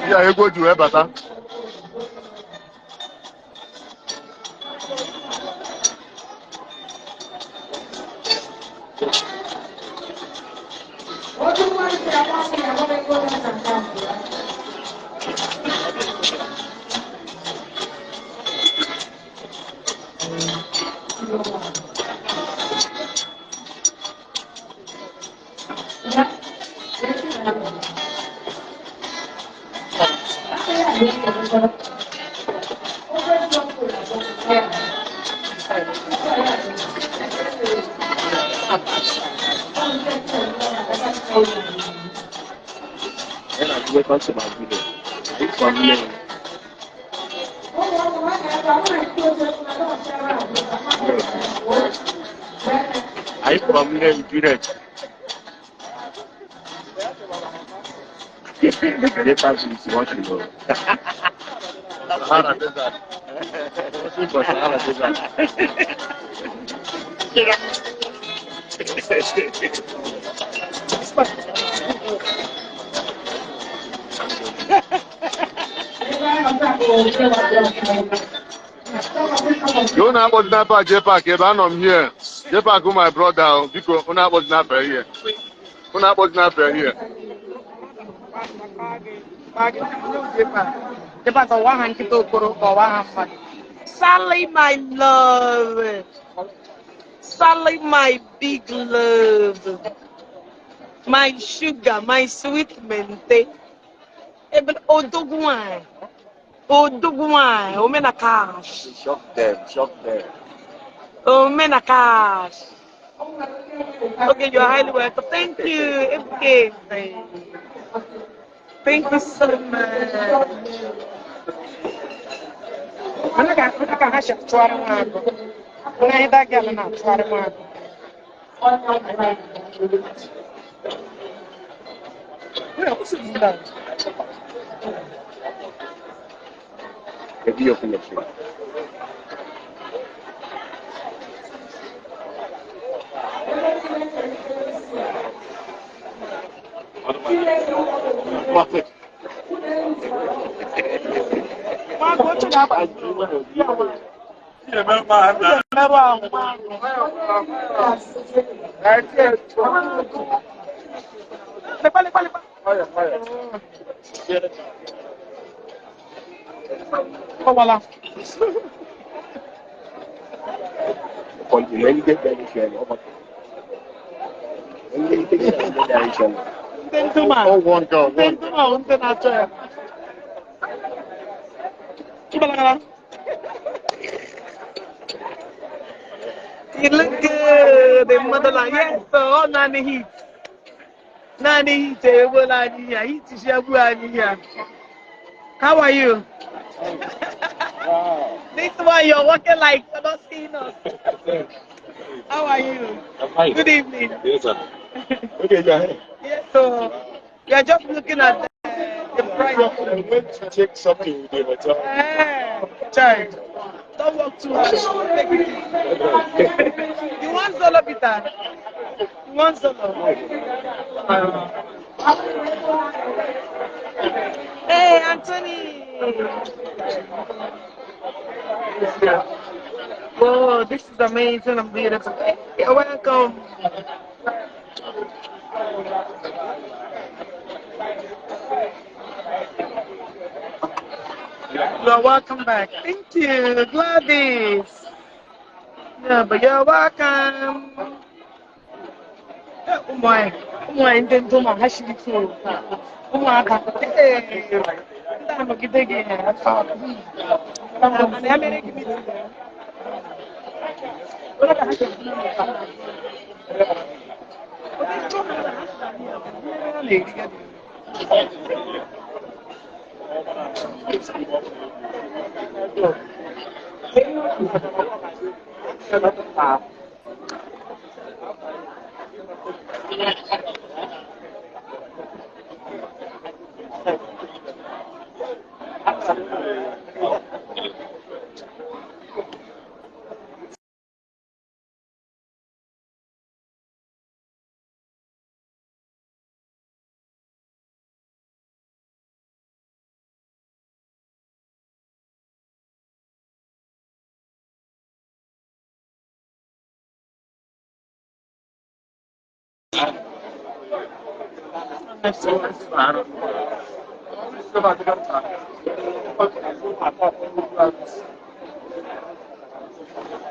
Yeah, you go to Ebata. Are you from Nigeria? Sahara Desert. Sahara Desert. You know about Napa J Park, I'm here. J Park, my brother, because you know about Napa here. You know about Napa here. Sally, my love. Sally, my big love. My sugar, my sweet mente. Even Odogwan. Odogwan. Omena cash. Shock them, shock them. Omena cash. Okay, you're highly welcome. Thank you. Okay. Thank you so much. Maybe you open the tree. Oh, one go, one. You look good, the motherland. Yes, so all nani heat. Nani heat, how are you? This one you're walking like you're not seeing us. How are you? I'm fine. Good evening. Yes, sir. Okay, go ahead. Yes, so you're just looking at the price. I went to take something with the hotel. Child, don't work too hard. Take it easy. You want solo, Peter? You want solo? Hey, Anthony. Whoa, this is amazing and beautiful. Hey, welcome. You're welcome back. Thank you, Gladys. Yeah, but you're welcome. Oh my, oh my,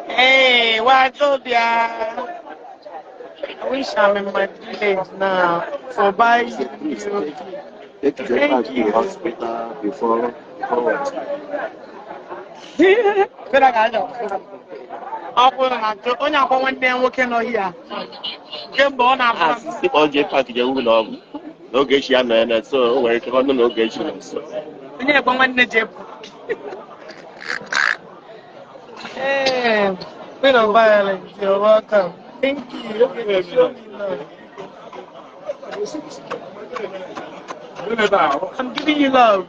Hey, Wazobia. I wish I'm in my village now. For buy Please you. take your Thank back to you. hospital before what? Better go. Ọ bụrụ na onye akwa nwanne ya nwoke nọ here kemgbe ọ na-abụ Asị ọ jee pak jee ụlọ ọgwụ n'oge echi ya nọ ya na so o nwere ike ọ nọ n'oge echi nọ nso. Onye ekwe nwanne ji ebu. Hey, Queen of Violence, you're welcome. Thank you. Okay, show me love. I'm giving you love.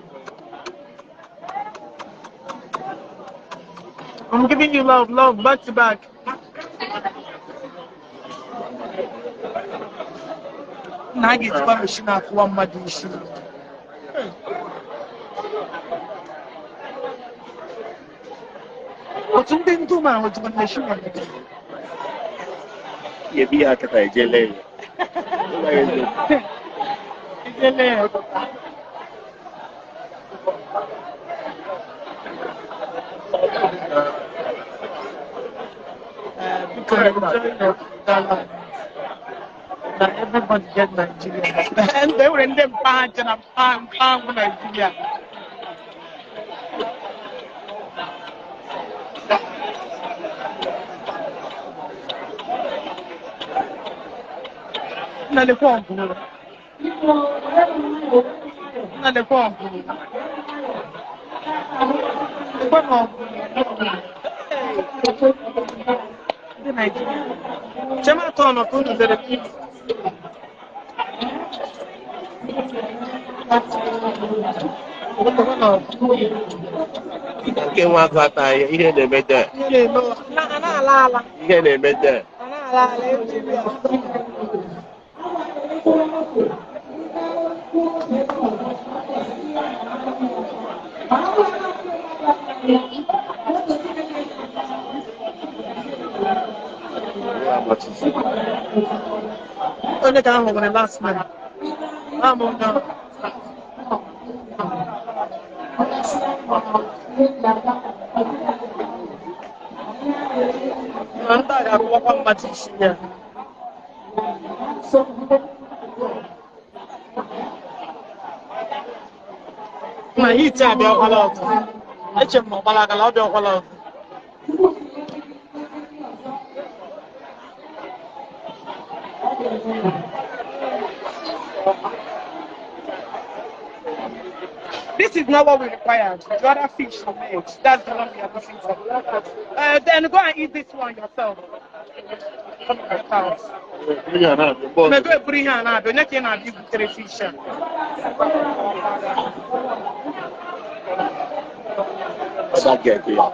I'm giving you love, love, back to back. Na a ga-ejikwa machine akụwa mmadụ isi. Otu ndị ndu ma ojikwa machine eme. Ya ebi ya aka ka eje lee ya. Ịgwa ya eziokwu. Ijele ya. Because enjoy your dollar. Na everybody get Nigeria. And they were in them punch and I'm pam Nigeria. Na lekwa ọgụ. Na lekwa ọgụ. Lekwa na ọgụ. Ndị Nigeria. Chema atọ nọ ka unu zere. Lekwa na ọgụ. Nke nwa agụ ataghị ihe na-eme dee. Ihe na-eme na a na-ala ala. Ihe na-eme dee. A na-ala ala ejiri ya. Ya agbachizi. Onye ka ahụ nwere last man. Amụ na. Na ndị a ga-akụwakwa mmadụ isi ya. Na heat abịakwala ọzọ. Eche m na ọ gbalagala, ọ bịakwala ọzọ. This is not what we required. The other fish you made, that's the one we are looking for. Then go and eat this one yourself. Come and get out. Ihe a na-abịa mgbe ọzọ. Mego eburu ihe a na-abịa, onye ka ị na-abịa igbutere fish a? Ọ ga-eke ya.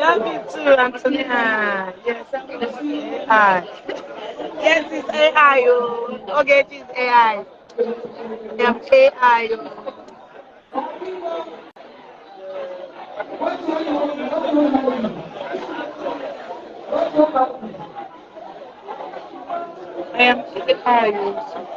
Love you too, Antonia. Yes, it's AI. Yes, it's AI. Oh. Okay, it is AI. I'm AI. Oh. I am tired.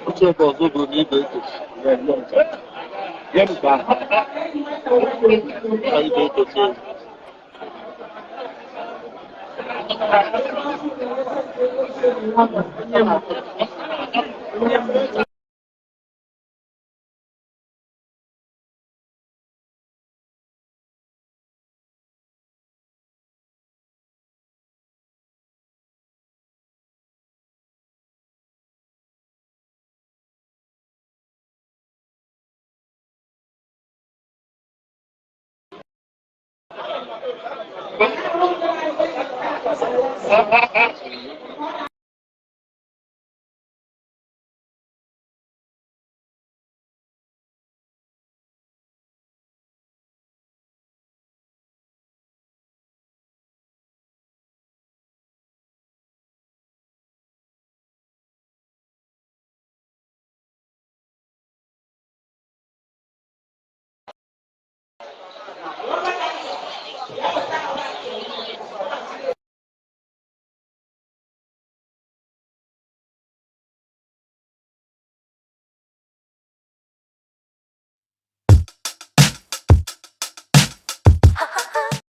Uche ka ọzọ bụ na ibe eko. Anyị ga-eko so.